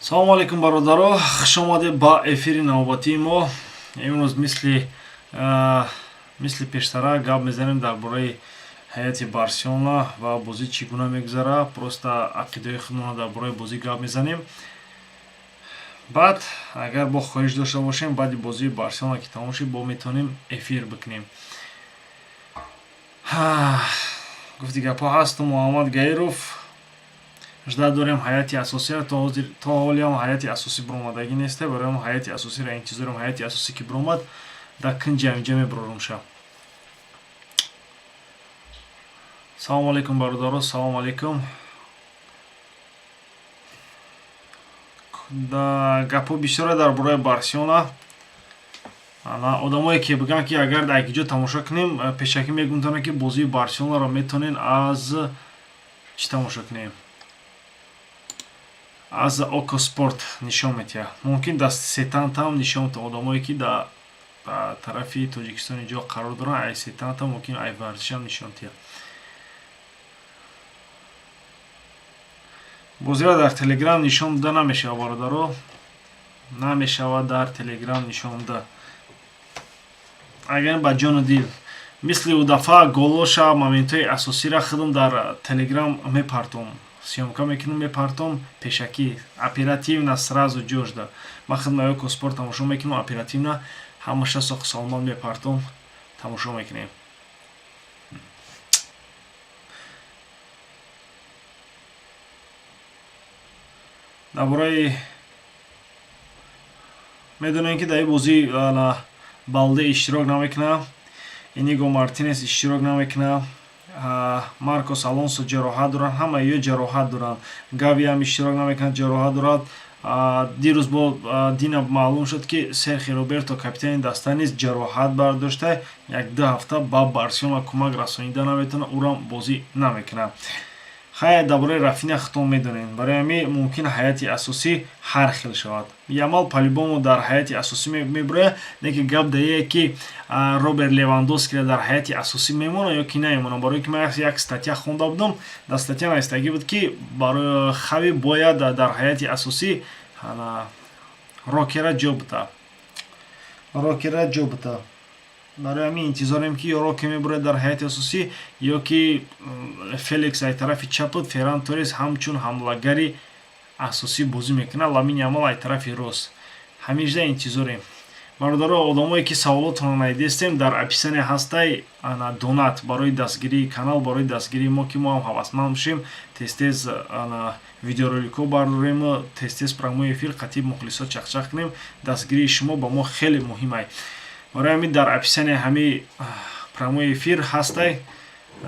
Салому алейкум, бародаро, хуш омадед ба эфири навбатии мо. Имрӯз мисли пештара гап мезанем дар бораи ҳайати Барселона ва бозӣ чӣ гуна мегузара. Просто ақидаҳои худмона дар бораи бозӣ гап мезанем. Баъд агар бо хоҳиш дошта бошем, баъди бозии Барселона ки тамом шид, бо метавонем эфир бикунем. Гуфти гапҳо ҳасту Муҳаммад Гаиров. Жда дорем ҳайати асосиро. То ҳозир, то ҳолиам ҳайати асосӣ биромадагӣ несте. Барои мо ҳайати асосиро интизорем. Ҳайати асосӣ ки биромад, дар кунҷи ҳаминҷа мебурорум ша. Салому алейкум, бародаро, салому алейкум. Гапҳо бисёре дар бораи Барселона. Одамое ки бигӯянд, ки агар дар якиҷо тамошо кунем, пешакӣ мегӯм, ки бозии Барселонаро метавонен аз чӣ тамошо кунем? Аз Око Спорт нишон медиҳад. Мумкин дар Сетантам нишон медиҳад. Одамое ки дар тарафи Тоҷикистон инҷо қарор доранд, ай Сетанта мумкин, ай варзишам нишон диҳад. Бозиро дар Телеграм нишон дода намешавад, бародаро, намешавад дар Телеграм нишон дода. Агар ба ҷону дил, мисли ӯ дафъа, голоша, моментҳои асосиро худам дар Телеграм мепартом, съёмка мекунам, мепартом пешакӣ, оперативно, сразу ҷожда. Ман худам Око Спорт тамошо мекунам, оперативно ҳамаша соқ саломат мепартом, тамошо мекунем. Дар бораи медонем, ки дар ин бозӣ Балде иштирок намекунад, Иниго Мартинес иштирок намекунад, Маркос Алонсо ҷароҳат доранд, ҳама ё ҷароҳат доранд. Гавиам иштирок намекунад, ҷароҳат дорад. Дирӯз бо дина маълум шуд, ки Серхи Роберто, капитани даста, низ ҷароҳат бардошта, 1-ду ҳафта ба Барселона кӯмак расонида наметавонад, ӯрам бозӣ намекунад. Хай, дар бораи Рафиня худтон медонед. Барои ҳамин мумкин ҳайати асосӣ ҳар хел шавад. Ямал по-любому дар ҳайати асосӣ мебурояд, лекин гап дар ие, ки Роберт Левандовскиро дар ҳайати асосӣ мемонад ё ки намемонад. Барое ки ман як статья хонда будам, дар статья навистагӣ буд, ки барои Хави бояд дар ҳайати асосӣ Рокера ҷо бита, Рокера ҷо бита. Барои ҳамин интизорем, ки ё Роке мебурояд дар ҳайати асосӣ, ё ки Феликс ай тарафи чапут, Ферран Торес ҳамчун ҳамлагари асосӣ бозӣ мекунад, Ламин Ямал ай тарафи рост. Ҳаминҷа интизорем, бародаро. Одамое ки саволотонро надидестем, дар описание ҳастай ана донат барои дастгирии канал, барои дастгирии мо, ки мо ҳам ҳавасманд бошем, тез тез ана видеороликҳо бардорему тез тез прямой эфир қатъи мухлисо чақчақ кунем. Дастгирии шумо ба мо хеле муҳим ай. Барои ҳамин дар описание ҳамин прямой эфир ҳастай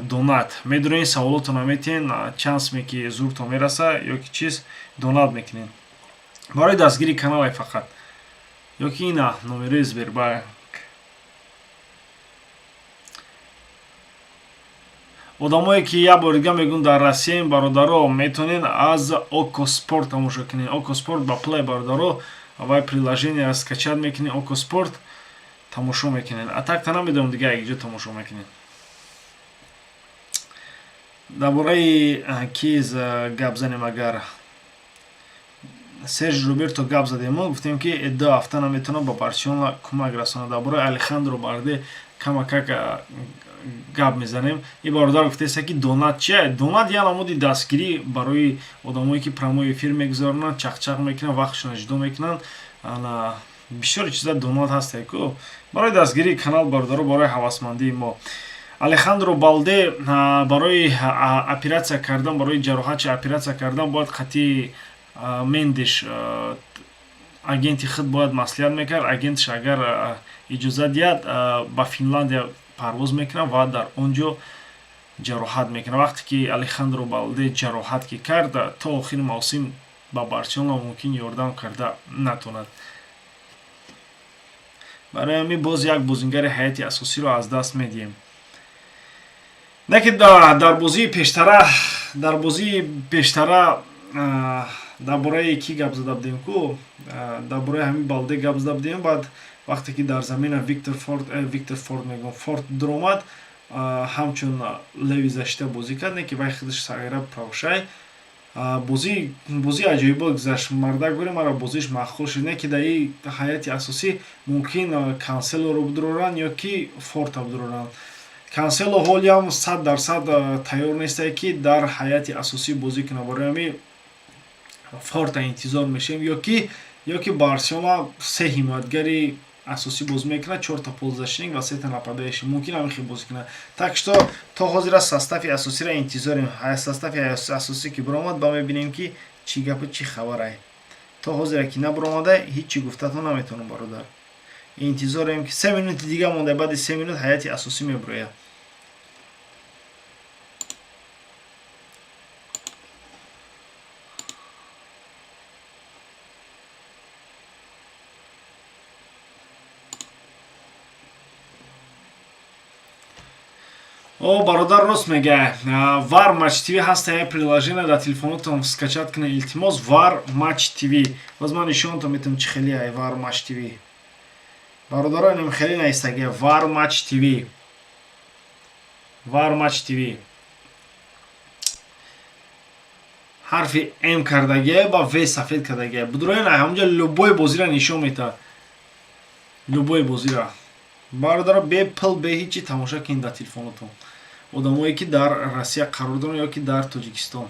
донат. Медонед, саволотонро метиҳен, чанд сме ки зуртон мераса ё ки чиз, донат мекунед барои дастгирии каналай фақат, ё ки ина номерои Сбербанк. Одамое ки, як бори дига мегӯм, дар Россияем, бародаро, метавонед аз Око Спорт тамошо кунед. Око Спорт ба плай, бародаро, вай приложение скачать мекунед, Око Спорт тамошо мекунед. А так-то намедонам, дига якҷо тамошо мекунед. Дар бораи киз гап занем? Агар Серж Роберто гап задем, мо гуфтем, ки 2 ҳафта наметавонад ба Барселона кӯмак расонад. Дар бораи Алехандро Балде камакак гап мезанем. Ин бародар гуфтеста, ки донат чия? Донат як намуди дастгирӣ барои одамое ки прямой эфир мегузаронанд, чақчақ мекунанд, вақтшонро ҷудо мекунанд. Ана бисёре чиза донат ҳасте ку барои дастгирии канал, бародаро, барои ҳавасмандии мо. Алехандро Балде барои оператсия кардан, барои ҷароҳатчи оператсия кардан бояд қатъи Мендиш, агенти худ, бояд маслиҳат мекард. Агентш агар иҷозат диҳад, ба Финландия парвоз мекунад ва дар он ҷо ҷароҳат мекунад. Вақте ки Алехандро Балде ҷароҳат ки кард, то охири мавсим ба Барселона мумкин ёрдам карда натонад. Барои ҳамин боз як бозингари ҳайати асосиро аз даст медиҳем. Не ки дар бозии пештара дар бораи кӣ гап зада будем ку? Дар бораи ҳамин Балде гап зада будем. Баъд вақте ки дар замина Виктор Форт, Виктор Форт мегӯям, Форт дуромад, ҳамчун левый защита бозӣ кард, не ки вай худаш сағира правшай. Бозӣ аҷоибо гузашт. Мардак гӯре, мара бозиш маъқул шуд. Не ки дар ин ҳайати асосӣ мумкин Канселоро бидуроранд ё ки Форта бидуроранд. Кансело ҳолиам 100% тайёр нестае, ки дар ҳайати асосӣ бозӣ кунад. Барои ҳамин Форта интизор мешавем, ё ки Барселона се ҳимоятгари асосӣ бозӣ мекунад, чорта полузащитник ва сета нападающий, мумкин ҳамин хел бозӣ кунад. Так что то ҳозира состави асосиро интизорем. Состави асосӣ ки биромад, ба мебинем, ки чӣ гапу чӣ хабарай. То ҳозира ки набиромада, ҳеҷ чӣ гуфтатон наметавонам, бародар. Интизорем, ки 3 минути дига монда, баъди 3 минут ҳайати асосӣ мебирояд. О, бародар, рост мега. Вар Матч ТВ ҳаста, як приложение дар телефонотон скачать кунед, илтимос. Вар Матч ТВ. Боз ман нишонтон метавонам, чӣ хеле ай Вар Матч ТВ. Бародаро, инам хеле наистаги Вар Матч ТВ. Вар Матч ТВ. Ҳарфи М кардагия ба В сафед кардагия. Будроен, ҳамонҷа любой бозиро нишон метавад. Любой бозиро. Бародаро, бе пул, бе ҳеҷ чи тамошо кунед дар телефонотон. Одамое, ки дар Россия қарор доранд ё ки дар Тоҷикистон.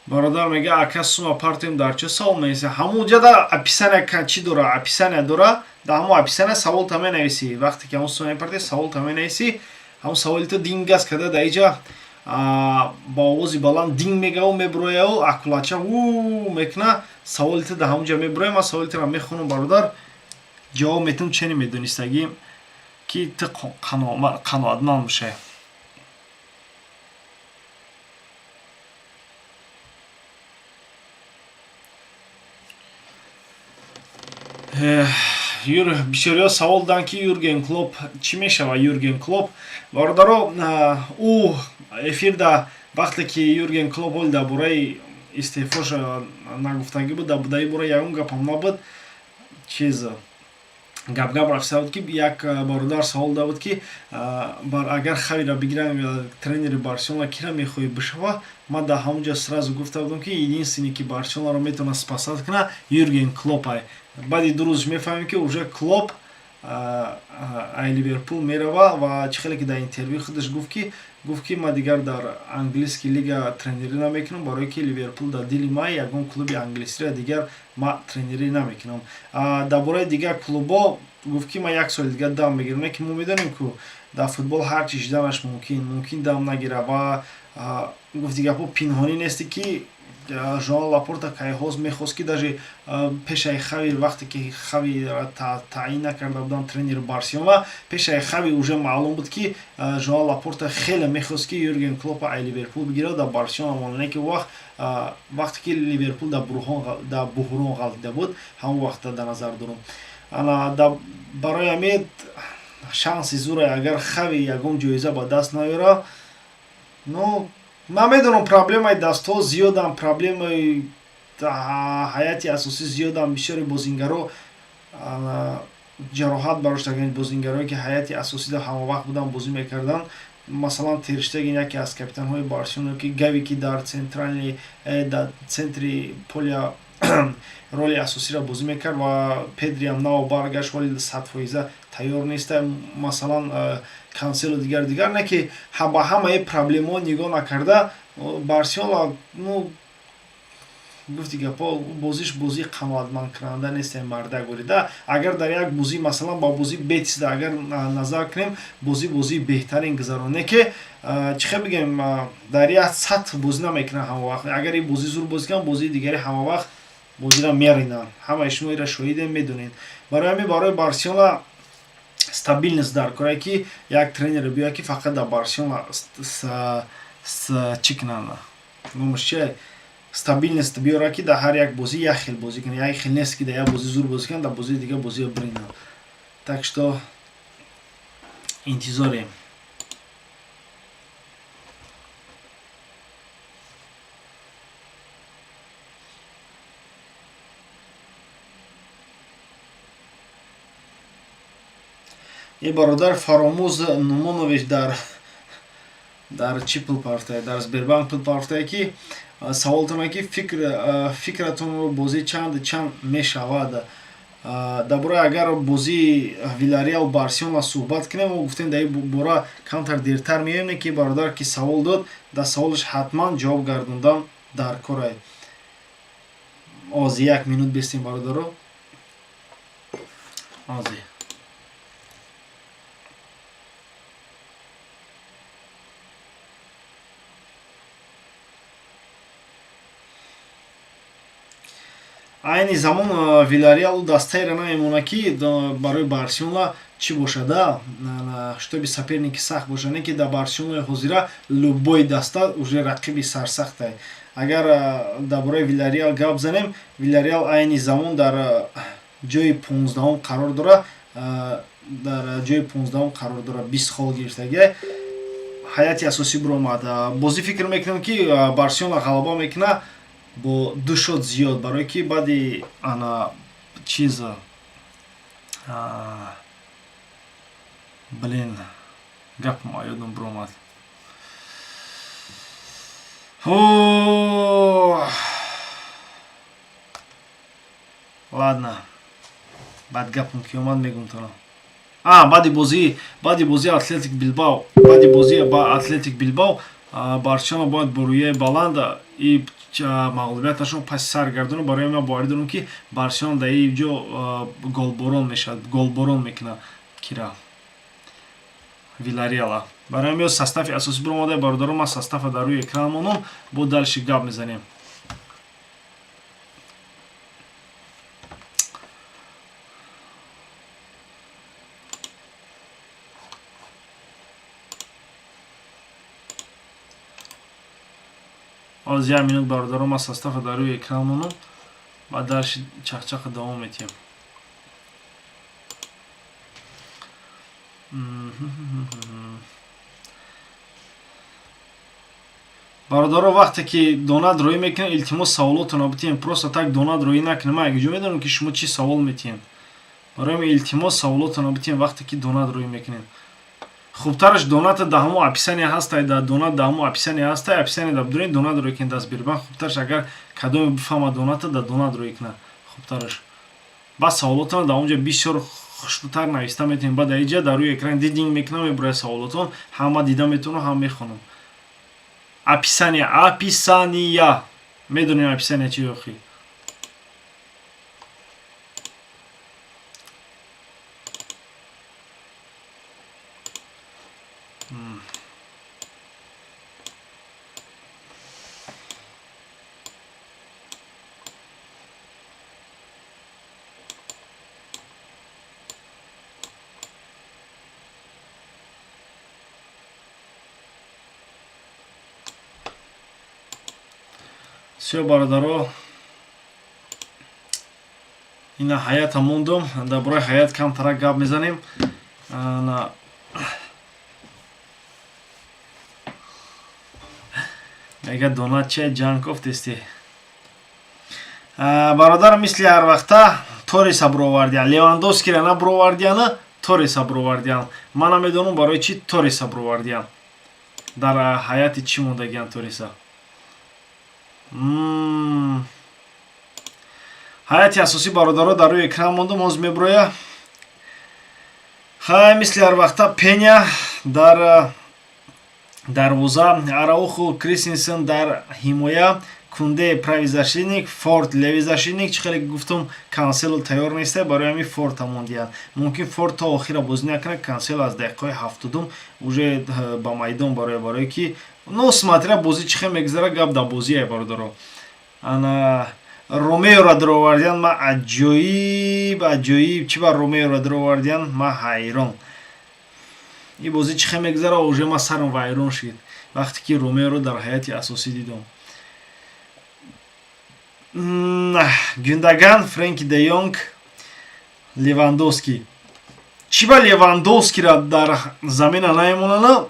Бародар мега: «Ака, сума партем дар чо савол менависа?» Ҳамонҷа да описания чӣ дора, описания дора. Дар ҳамон описания саволта менависӣ. Вақте ки ҳамон сума мепартӣ, саволта менависӣ, ҳамон саволито дингас карда, дар иҷа ба овози баланд динг мегаву мебурояу акулача у мекуна. Саволите дар ҳамонҷа мебуроя, ман саволитро мехонам, бародар, ҷавоб метавам, чени медонистагӣ, ки ту қаноатманд бошай. Бисёриҳо савол доданд, ки Юрген Клоп чӣ мешавад. Юрген Клоп, бародаро, ӯ эфирда, вақте ки Юрген Клоп ҳоли дар бораи истеъфош нагуфтагӣ буд, дар ин бора ягон гапам набуд, чиз гапгап рафта буд, ки як бародар савол дада буд, ки агар Хавиро бигирам, тренери Барселона кира мехоҳӣ бишава. Ман дар ҳамон ҷо сразу гуфта будам, ки единственный, ки Барселонаро метавонад спасать кунад, Юрген Клоп ай. Баъди 2 рӯзш мефаҳмем, ки уже Клоп ай Ливерпул мерава. Ва чӣ хеле ки дар интервю худаш гуфт, ки ман дигар дар английский лига тренерӣ намекунам, барое ки Ливерпул дар дили ман, ягон клуби англисиро дигар ман тренерӣ намекунам. Дар бораи дигар клубҳо гуфт, ки ман як соли дигар дам мегирам. Не ки мо медонем, ку дар футбол ҳар чи шиданаш мумкин, мумкин дам нагира. Ва гуфти гапҳо пинҳонӣ несте, ки Жоан Лапорта кайҳоз мехост, ки даже пешаи Хави, вақте ки Хави таъин накарда буданд тренери Барселона, пешаи Хави уже маълум буд, ки Жоан Лапорта хеле мехост, ки Юрген Клопа ай Ливерпул бигирад, дар Барселона монад. Не ки вақт, вақте ки Ливерпул дар буҳрон ғалтида буд, ҳамон вақта дар назар дорам. Барои ҳамин шанси зуре, агар Хави ягон ҷоиза ба даст наёра. Ну, ман медонам, проблемаи дастҳо зиёдам, проблемаи ҳайати асосӣ зиёдам. Бисёри бозингаро ҷароҳат бароштаган, бозингарое, ки ҳайати асосида ҳамавақт буданд, бозӣ мекарданд. Масалан, Терштеген, яке аз капитанҳои Барселона, ки Гави, ки дар центральный дар центри поля роли асосиро бозӣ мекард, ва Педриам нав баргашт, ҳоли 100% тайёр неста. Масалан, Кансело, дигар дигар. Не ки ба ҳамаи проблемаҳо нигоҳ накарда, Барселона, ну, гуфти гапҳо, бозиш бозии қаноатмандкунанда нест, мардак бурида. Агар дар як бозӣ, масалан, ба бозии Бетисда агар назар кунем, бозӣ бозии беҳтарин гузарон. Не ки чӣ хел бигем, дар як сатҳ бозӣ намекунанд ҳамавақт. Агар ин бозӣ зур бозӣ кунанд, бозии дигари ҳамавақт бозиро меринанд. Ҳамаи шумо инро шоҳидем, медонед. Барои ҳамин барои Барселона стабильность дар корае, ки як тренере биёяд, ки фақат дар Барселона чӣ кунанд, номаш чие, стабильность биёрад, ки дар ҳар як бозӣ як хел бозӣ кунад. Як хел нест, ки дар як бозӣ зур бозӣ кунад, дар бозии дигар бозиро биринанд. Так что интизорем. Е, бародар Фаромӯз Нумонович дар чӣ пул партояд? Дар Сбербанк пул партояд, ки саволтона ки фикратонро бозӣ чанд чанд мешавад. Дар бораи агар бозии Вилареал Барселона суҳбат кунем, мо гуфтем, дар ин бора камтар дертар меоем, ки бародар, ки савол дод, дар саволаш ҳатман ҷавоб гардондан дар корай. Ози як минут бестем, бародаро, ози. Айни замон Вилареал дастаеро намемонад, ки барои Барселона чӣ бошада, чтобы соперники сахт боша. Не ки дар Барселонаи ҳозира любой даста уже рақиби сарсахтае. Агар дар бораи Вилареал гап занем, Вилареал айни замон дар ҷои 15-ум қарор дорад, дар ҷои 15-ум қарор дорад, 20 хол гирифтагия. Ҳайати асосӣ биромад. Бозӣ фикр мекунам, ки Барселона ғалаба мекунад бо ду шот зиёд, барое ки баъди ана чиз, блин, гапам ёдам биромад. Ладно, баъд гапам ки омад, мегум тона. Баъди бозии Атлетик Билбао, баъди бозии ба Атлетик Билбао Барселона бояд бо рӯяи баланд и мағлубияташро паси сар гардонад. Барои ман боварӣ дорам, ки Барселона дар ин ҷо голборон мешавад, голборон мекунад кира, Вилареала. Барои ҳамин состави асосӣ биромада, бародарон. Ман состава дар рӯи экран монам, бо дальше гап мезанем. Ҳоз як минут, бародарон, ман состава дар рӯи экран монам, баъд дальше чақчақа давом метиҳем. Бародаро, вақте ки донат роӣ мекунед, илтимос, саволотонро битиҳем. Просто так донат роӣ накунем. Ман якҷо медонам, ки шумо чӣ савол метиҳем. Барои ҳамин, илтимос, саволотонро битиҳем, вақте ки донат роӣ мекунед. Хубтараш доната да ҳамо описание ҳастай, да донат да ҳамо описание ҳастай, описание да бидуред, донат роӣ кунед. Даст бирбан хубтараш, агар кадоме бифаҳмад доната, да донат роӣ кунад хубтараш. Баъд саволотонро дар онҷо бисёр хушрӯтар нависта метавонед. Баъд дар иҷа дар рӯи экран дидинг мекунам, мебурад саволотон, ҳама дида метавонам, ҳам мехонам. Описание, описания медонем, описание чи охи. Всё, бародаро, ина ҳаята мондум. Дар бораи ҳаят камтарак гап мезанем. Ана мега донат че ҷанг кофтести, бародар. Мисли ҳар вақта Торреса буровардиан, Левандовскиро набуровардиана, Торреса буровардиан. Ман намедонам, барои чӣ Торреса буровардиан. Дар ҳаяти чӣ мондагиан Торреса? Ҳаяти асосӣ, бародаро, дар рӯи экран мондум, ҳозир мебуроя. Хай, мисли ҳар вақта Пеня дар дарвоза, Арауху, Кристенсен дар ҳимоя, Кунде правый защитник, Форт левый защитник. Чӣ хеле гуфтум, Кансело тайёр неста, барои ҳамин Форта мондиянд. Мумкин Форт то охира бозӣ накунад, Кансело аз дақиқаҳои 70-ум уже ба майдон бароя, барое ки, ну, смотря бозӣ чӣ хел мегузара. Гап дар бозие, бародаро. Ана Ромеоро даровардиян. Ман аҷоиб, аҷоиб, чӣ бар Ромеоро даровардиян, ман ҳайрон. Ин бозӣ чӣ хел мегузара, уже ман сарам вайрон шуд, вақте ки Ромеоро дар ҳайати асосӣ дидам. Гюндаган, Френки де Йонг, Левандовский. Чӣ ба Левандовскиро дар замина намемонанд,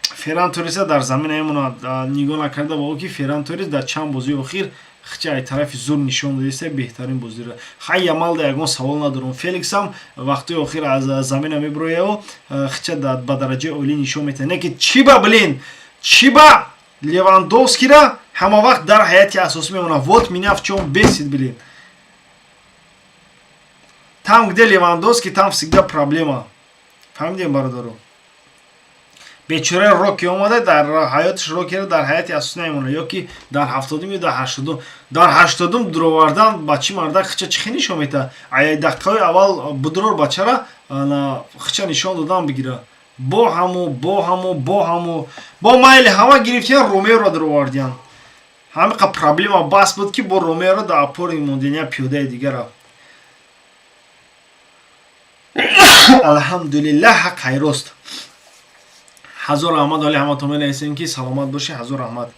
Ферран Торреса дар замина мемонад? Нигоҳ накарда ба ӯ, ки Ферран Торрес дар чанд бозии охир Хча ай тарафи зур нишон додиста беҳтарин бозиро. Хай, Ямалда ягон савол надорам. Феликсам вақтои охир аз замина мебирояу хча ба дараҷаи олӣ нишон метиҳад. Не ки чиба, блин, чиба Левандовскира ҳама вақт дар ҳайати асосӣ мемонад? Вот меня в чём бесит, блин. Там, где Левандовский, там всегда проблема. Фаҳмидем, бародаро? Бечора Роки омада, дар ҳаётиш Рокиро дар ҳайати асосӣ намемонад, ё ки дар 70-ум ё дар 80-ум. Дар 80-ум дуровардан бачи мардак хича чӣ хел нишон метаҳад? Ай дақиқаҳои аввал будурор бачара, хича нишон додан бигира. Бо ҳаму, бо ҳаму, бо ҳаму, бо майли ҳама гирифтиян, Ромеоро дуровардиян. Ҳамиқа проблема бас буд, ки бо Ромеоро дар опори мондения пиёдаи дигара. Алҳамдулиллаҳ, ҳақ хайрост. Ҳазор раҳмат, оли ҳаматон менависем, ки саломат бошӣ. Ҳазор раҳмат.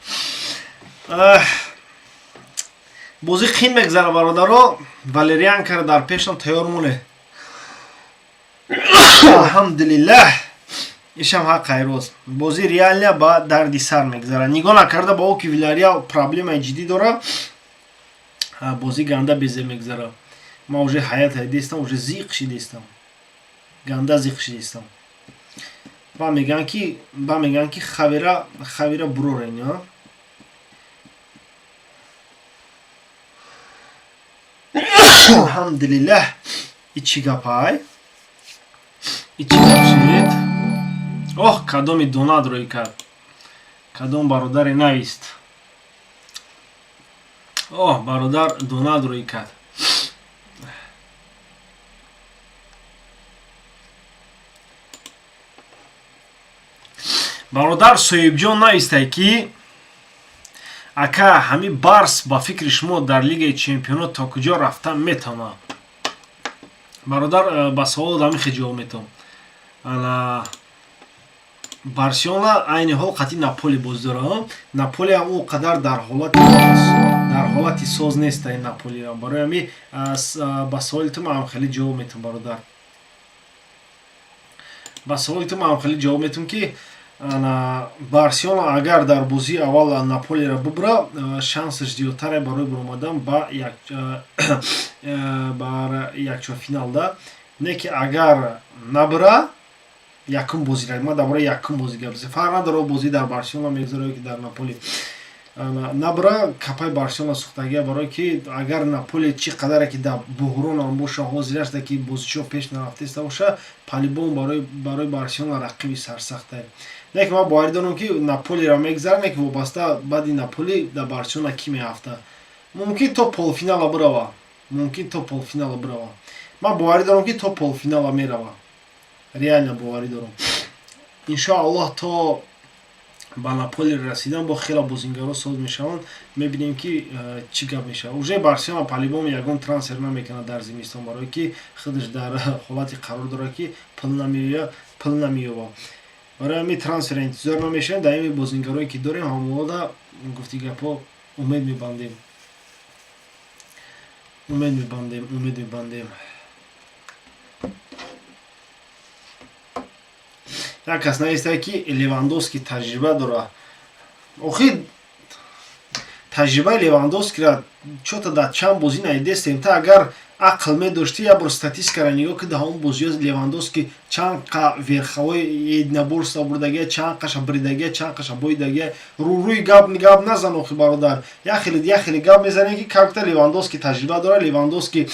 Бозӣ қин мегзара, бародаро. Валерианкара дар пешам тайёр монед. Алҳамдулиллаҳ, ишам ҳақ хайрост. Бозӣ реально ба дарди сар мегзара. Нигоҳ накарда ба о ки Вилареал проблемаи ҷиддӣ дора, бозӣ ганда безеб мегзара. Ман уже ҳаят дестам, уже зиқ шидестам, ганда зиқ шидестам. Ба мегӯянд, ки Хавира бурорен. Алҳамдулиллаҳ. И чӣ гапай, и чӣ гап шид? Оҳ, кадоми донат рӯй кард, кадом бародаре навист? Оҳ, бародар донат рӯй кард. Бародар Соҳибҷон навистай, ки ака, ҳами Барс ба фикри шумо дар Лигаи чемпионот то куҷо рафтан метавонад? Бародар, ба савол ҳамин ҷавоб метавон. Барселона айни ҳол қатъи Наполи бозӣ дорад. Наполи ҳам ӯ қадар дар ҳолати соз нест, ин Наполи. Барои ҳами ба саволи ту ман хеле ҷавоб метавон, бародар, ба саволи ту ман хеле ҷавоб метавон, ки Барселона агар дар бозии аввал Наполиро бубра, шансаш зиёдтаре барои баромадан ба якчорфиналда. Не ки агар набура якум бозиро, ман дар бораи якум бозӣ гап зад, фарқ надорад, бозӣ дар Барселона мегузарад ё ки дар Наполи, набура, капаи Барселона сӯхтагия. Барое ки агар Наполи чӣ қадаре ки дар буҳронам боша, ҳозирашда ки бозичиҳо пеш нарафтеста боша, по-любому барои Барселона рақиби сарсахтае. Не ки ман боварӣ дорам, ки Наполиро мегзарад, не ки вобаста баъди Наполи дар Барселона кӣ меафта. Мумкин то полуфинала бирава, мумкин то полуфинала бирава. Ман боварӣ дорам, ки то полуфинала мерава, реально боварӣ дорам. Иншоаллоҳ, то ба Наполи расидан бо хеле бозингаро соз мешаванд. Мебинем, ки чӣ гап мешавад. Уже Барселона по-любому ягон трансфер намекунад дар зимистон, барое ки худаш дар ҳолате қарор дорад, ки пул намеёбад. Барои ҳамин трансфера интизор намешавем. Дар ин бозингарое ки дорем, ҳамода гуфти гапҳо умед мебандем, умед мебандем, умед мебандем. Як кас навистае, ки Левандовский таҷриба дорад. Охир таҷрибаи Левандовскира чё-то дар чанд бозӣ надидестем. Та агар ақл медоштӣ, як бор статистикаро нигоҳ ки, дар ҳамон бозиҳо Левандовский чанд қа верховой единоборство бурдагия, чанд қаша бридагия, чанд қаша боидагия. Рӯрӯи гап назан, охи бародар. Як хеле гап мезанем, ки как-то Левандовский таҷриба дорад. Левандовский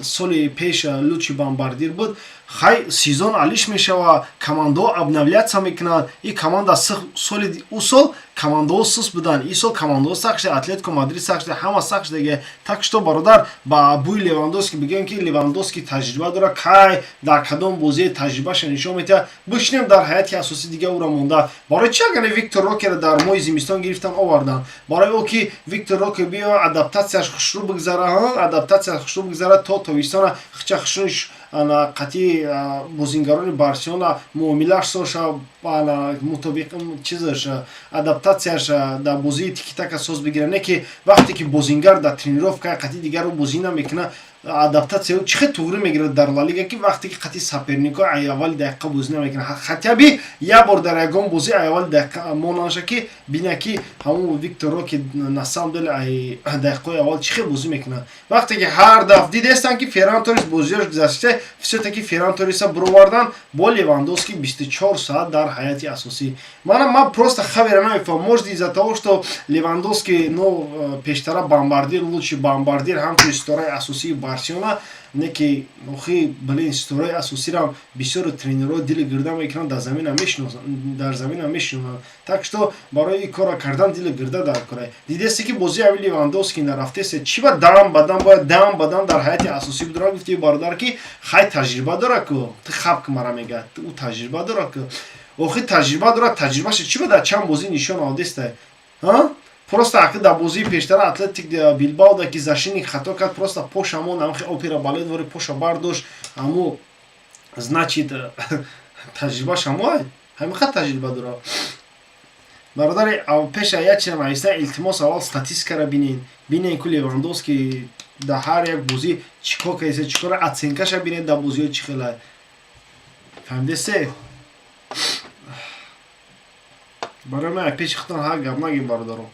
соли пеш лучший бомбардир буд. Хай, сезон алиш мешава, командаҳо обновляться мекунанд. И команда соли ӯ сол командаҳо сус буданд, ин сол командаҳо сахт шуда, Атлетико Мадрид сахт шуда, ҳама сахт шудаги. Так что, бародар, ба бӯи Левандовский бигӯем, ки Левандовский таҷриба дорад, кай дар кадом бозие таҷрибаша нишон медиҳад? Бишинем, дар ҳайати асосӣ дига ӯро монда. Барои чи агар Виктор Рокеро дар моҳи зимистон гирифтан, овардан? Барои ӯ ки Виктор Роке биё, адаптатсияш хушрӯ бигзара, адаптатсияш хушрӯ бигзара, то тобистона хича хушрӯ қатъи бозингарони Барселона муомилааш соша, мутобиқ чизаш, адаптатсияш дар бозии тикитака соз бигира. Не ки вақте ки бозингар дар тренировка қатъи дигарро бозӣ намекунад. Адаптатсия чӣ хел туғрӣ мегирад дар Ла Лига, ки вақте ки қати соперникҳо ай аввали дақиқа бозӣ намекунад, хотя бы як бор дар ягон бозӣ ай аввали дақиқа монаша, ки бина, ки ҳамон Виктор Роки на самом деле ай дақиқаҳои аввал чӣ хел бозӣ мекунад. Вақте ки ҳар дафъ дидестанд, ки Ферран Торрес бозиёш гузашта, всё-таки Ферран Торреса бировардан, бо Левандовски 24 соат дар ҳайати асосӣ. Мана, ман просто Хавера намефаҳмам. Может, из-за того, что Левандовски, ну, пештара бомбардир, лучший бомбардир, ҳамчун ситораи асосии Барселона, не ки охи, блин, ситораи асосирам бисёри тренерҳо дили гирда мекунанд, дар замина мешиносанд, дар замина мешинонанд. Так что барои ин корро кардан дили гирда дар кора. Дидесте, ки бозии ави Левандовски нарафтесе, чӣ ба дам ба дам бояд дам ба дам дар ҳайати асосӣ будора? Гуфти бародар, ки хай, таҷриба дора ку, ту хабк мара мега, ӯ таҷриба дора ку. Охи, таҷриба дорад, таҷрибаша чӣ ба дар чанд бозӣ нишон одестай? Просто аки дар бозии пештара Атлетик Билбао да, ки защитник хато кард, просто поша мон, амхи опера балет вори поша бардошт, аму, значит, таҷрибаш ҳамоай, ҳамиқа таҷриба дора. Бародари, пеша як чиза нависта, илтимос, аввал статистикаро бинен, бинен ку Левандовски дар ҳар як бозӣ чӣ кор кардеса, чӣ кора, оценкаша бинед, дар бозиҳо чӣ хела. Фаҳмидесе? Барои ман пеши худтон ҳар гап нагем, бародаро.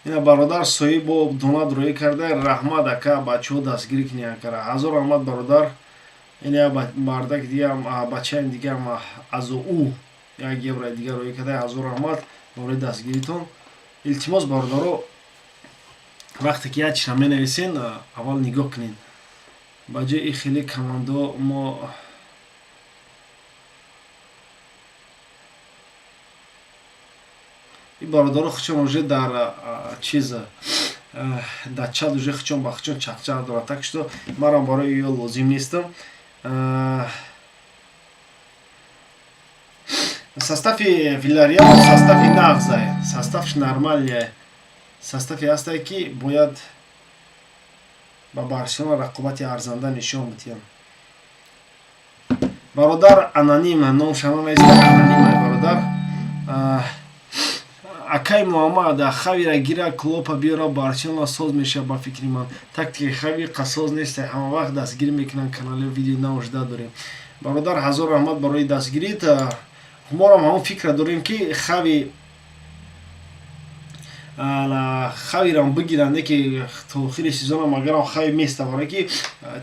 Ина бародар соҳибо донат рӯӣ карда, раҳмат, ака. Бачаҳо, дастгирӣ кунед акара. Ҳазор раҳмат, бародар. Ина мардаки дигаам, бачаем дигаам азо ӯ 1 еврои дигар рӯӣ карда. Ҳазор раҳмат барои дастгиритон. Илтимос, бародаро, вақте ки як чиза менависен, аввал нигоҳ кунед. Ба ҷои и хеле командо мо и бародаро хучон уже дар чиз, дар чат уже хучон ба хучон чақчақ дорад, так что марам барои ё лозим нестам. Состави Вилареал состави нағзае, составш нормальный составе ҳастае, ки бояд ба Барселона рақобати арзанда нишон бидиҳанд. Бародар аноним, номша нанависта, анонимай бародар. Акай Муҳаммад, Хавира гира, Клопа биёра, Барселона соз мешавад. Ба фикри ман, тактикаи Хави қасоз нест. Ҳама вақт дастгирӣ мекунанд канали, видеои нав жда дорем. Бародар, ҳазор раҳмат барои дастгирит. Морам ҳамон фикра дорем, ки Хавирам бигиранд, ки то охири сезонам агарам Хави места, барое ки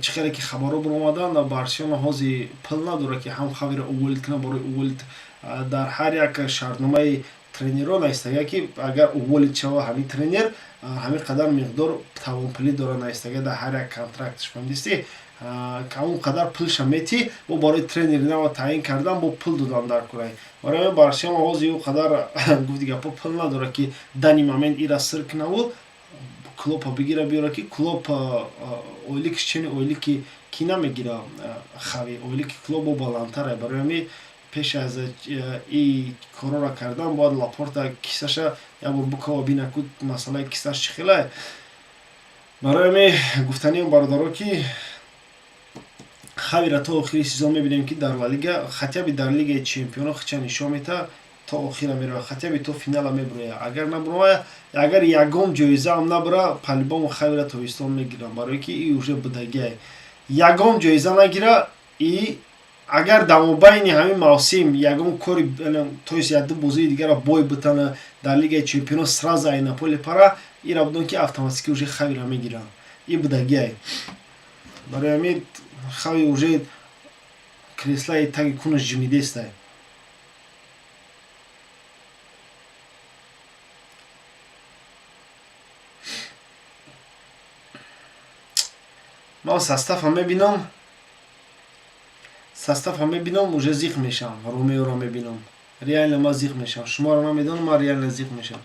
чӣ хеле ки хабарҳо баромаданд, Барселона ҳози пул надорад, ки ҳам Хавира уволить кунад. Барои уволить дар ҳар як шартномаи тренерро наистага, ки агар уволить шава ҳамин тренер, ҳамин қадар миқдор тавонпулӣ дора, наистага дар ҳар як контрактш. Фаҳмидисти? Он қадар пулша метӣ, бо барои тренери нава таъин кардан бо пул додан дар курай. Барои ҳамин Барселона ҳозир ӯ қадар, гуфти гапо, пул надорад, ки данный момент ира сир кунаву Клопа бигира биёра, ки Клоп ойликш чени ойлики ки намегира Хави, ойлики Клоп бо баландтара. Барои ҳамин пеш аз и корора кардан бояд Лапорта кисаша як бор букава, бина ку масъалаи кисаш чӣ хелае. Барои ҳамин гуфтаниам, бародаро, ки Хавира то охири сезон мебинем, ки дар Ла Лига, хотя бы дар Лигаи чемпионо хича нишон метаҳад, то охира меравад, хотя бы то финала мебурояд. Агар набурояд, агар ягон ҷоизаам набура, по-любому Хавира тобистон мегирам, барое ки и уже будагиай. Ягон ҷоиза нагира и агар дар мобайни ҳамин мавсим ягон кори, то есть якду бозии дигарро бой битана, дар Лигаи чемпионо сразу ай Наполи пара, ира будон, ки автоматически уже Хавира мегиранд. И будагиай. Барои ҳамин Хави уже креслаи таги кунаш ҷимидестай. Ман составам мебинам, составам мебинам, уже зиқ мешавам. Ромеоро мебинам, реально ман зиқ мешавам. Шуморо намедонам, ман реально зиқ мешавам.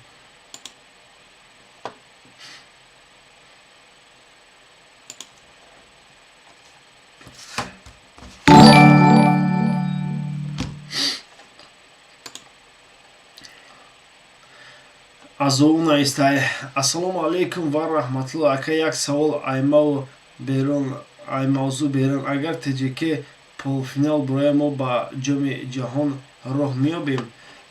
Азоу наистай. Ассалому алайкум ва раҳматулло, ака. Як савол, аймау берун Ай мавзӯъ берун, агар ТҶК полуфинал буроя, мо ба Ҷоми ҷаҳон роҳ меёбем?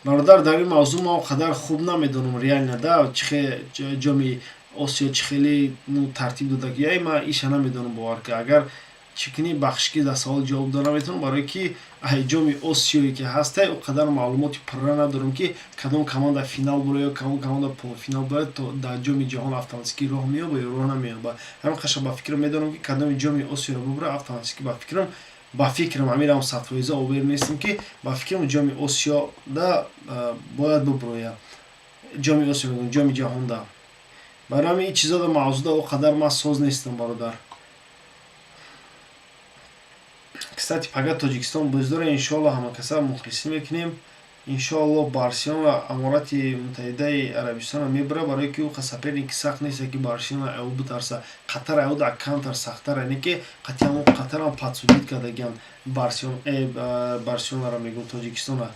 Бародар, дар ин мавзӯъ ман он қадар хуб намедонам, реально да, чихе Ҷоми Осиё чӣ хеле, ну, тартиб додагиай, ман иша намедонам, бовар ки агар чӣ кунӣ, бахшиш, ки дар савол ҷавоб дода наметавонам, барое ки ай Ҷоми Осиёе ки ҳастай, он қадар маълумоти пурра надорам, ки кадом команда финал буроя ё кадом команда полуфинал бурояд, то дар Ҷоми ҷаҳон автоматически роҳ меёба ё роҳ намеёба. Ҳамин қаша ба фикрам медонам, ки кадоми Ҷоми Осиёро бубура, автоматически, ба фикрам, ҳамирам 100% уверен нестам, ки ба фикрам Ҷоми Осиёда бояд бубуроя, Ҷоми Осиё мегӯям, Ҷоми ҷаҳонда. Барои ҳамин ин чизода мавзӯъда он қадар ман соз нестам, бародар. Кстати, пага Тоҷикистон бозӣ дора, иншоалло ҳамакаса мухлисӣ мекунем. Иншоалло Барселона Аморати Муттаҳидаи Арабистонро мебарад, барое ки ӯ соперники сахт нест, ки Барселона ай ӯ битарса. Қатар ай ӯ дар камтар сахттар, яъне ки қатъи ҳамон Қатарам подсудить кардагианд Барселонаро, мегӯм, Тоҷикистона.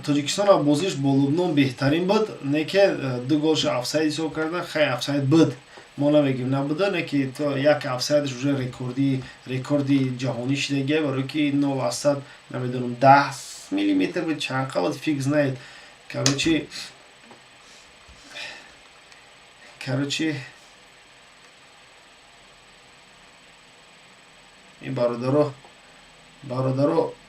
Тоҷикистона бозиш бо Лубнон беҳтарин буд, не ки ду голша офсайд ҳисоб кардан. Хай, офсайд буд, мо намегӯем набуда, не ки то як офсайдаш уже рекорди ҷаҳонӣ шидагия, барое ки нол аз сад, намедонам, 10 миллиметр буд, чанд қа буд, фиг знает. Короче, ин бародаро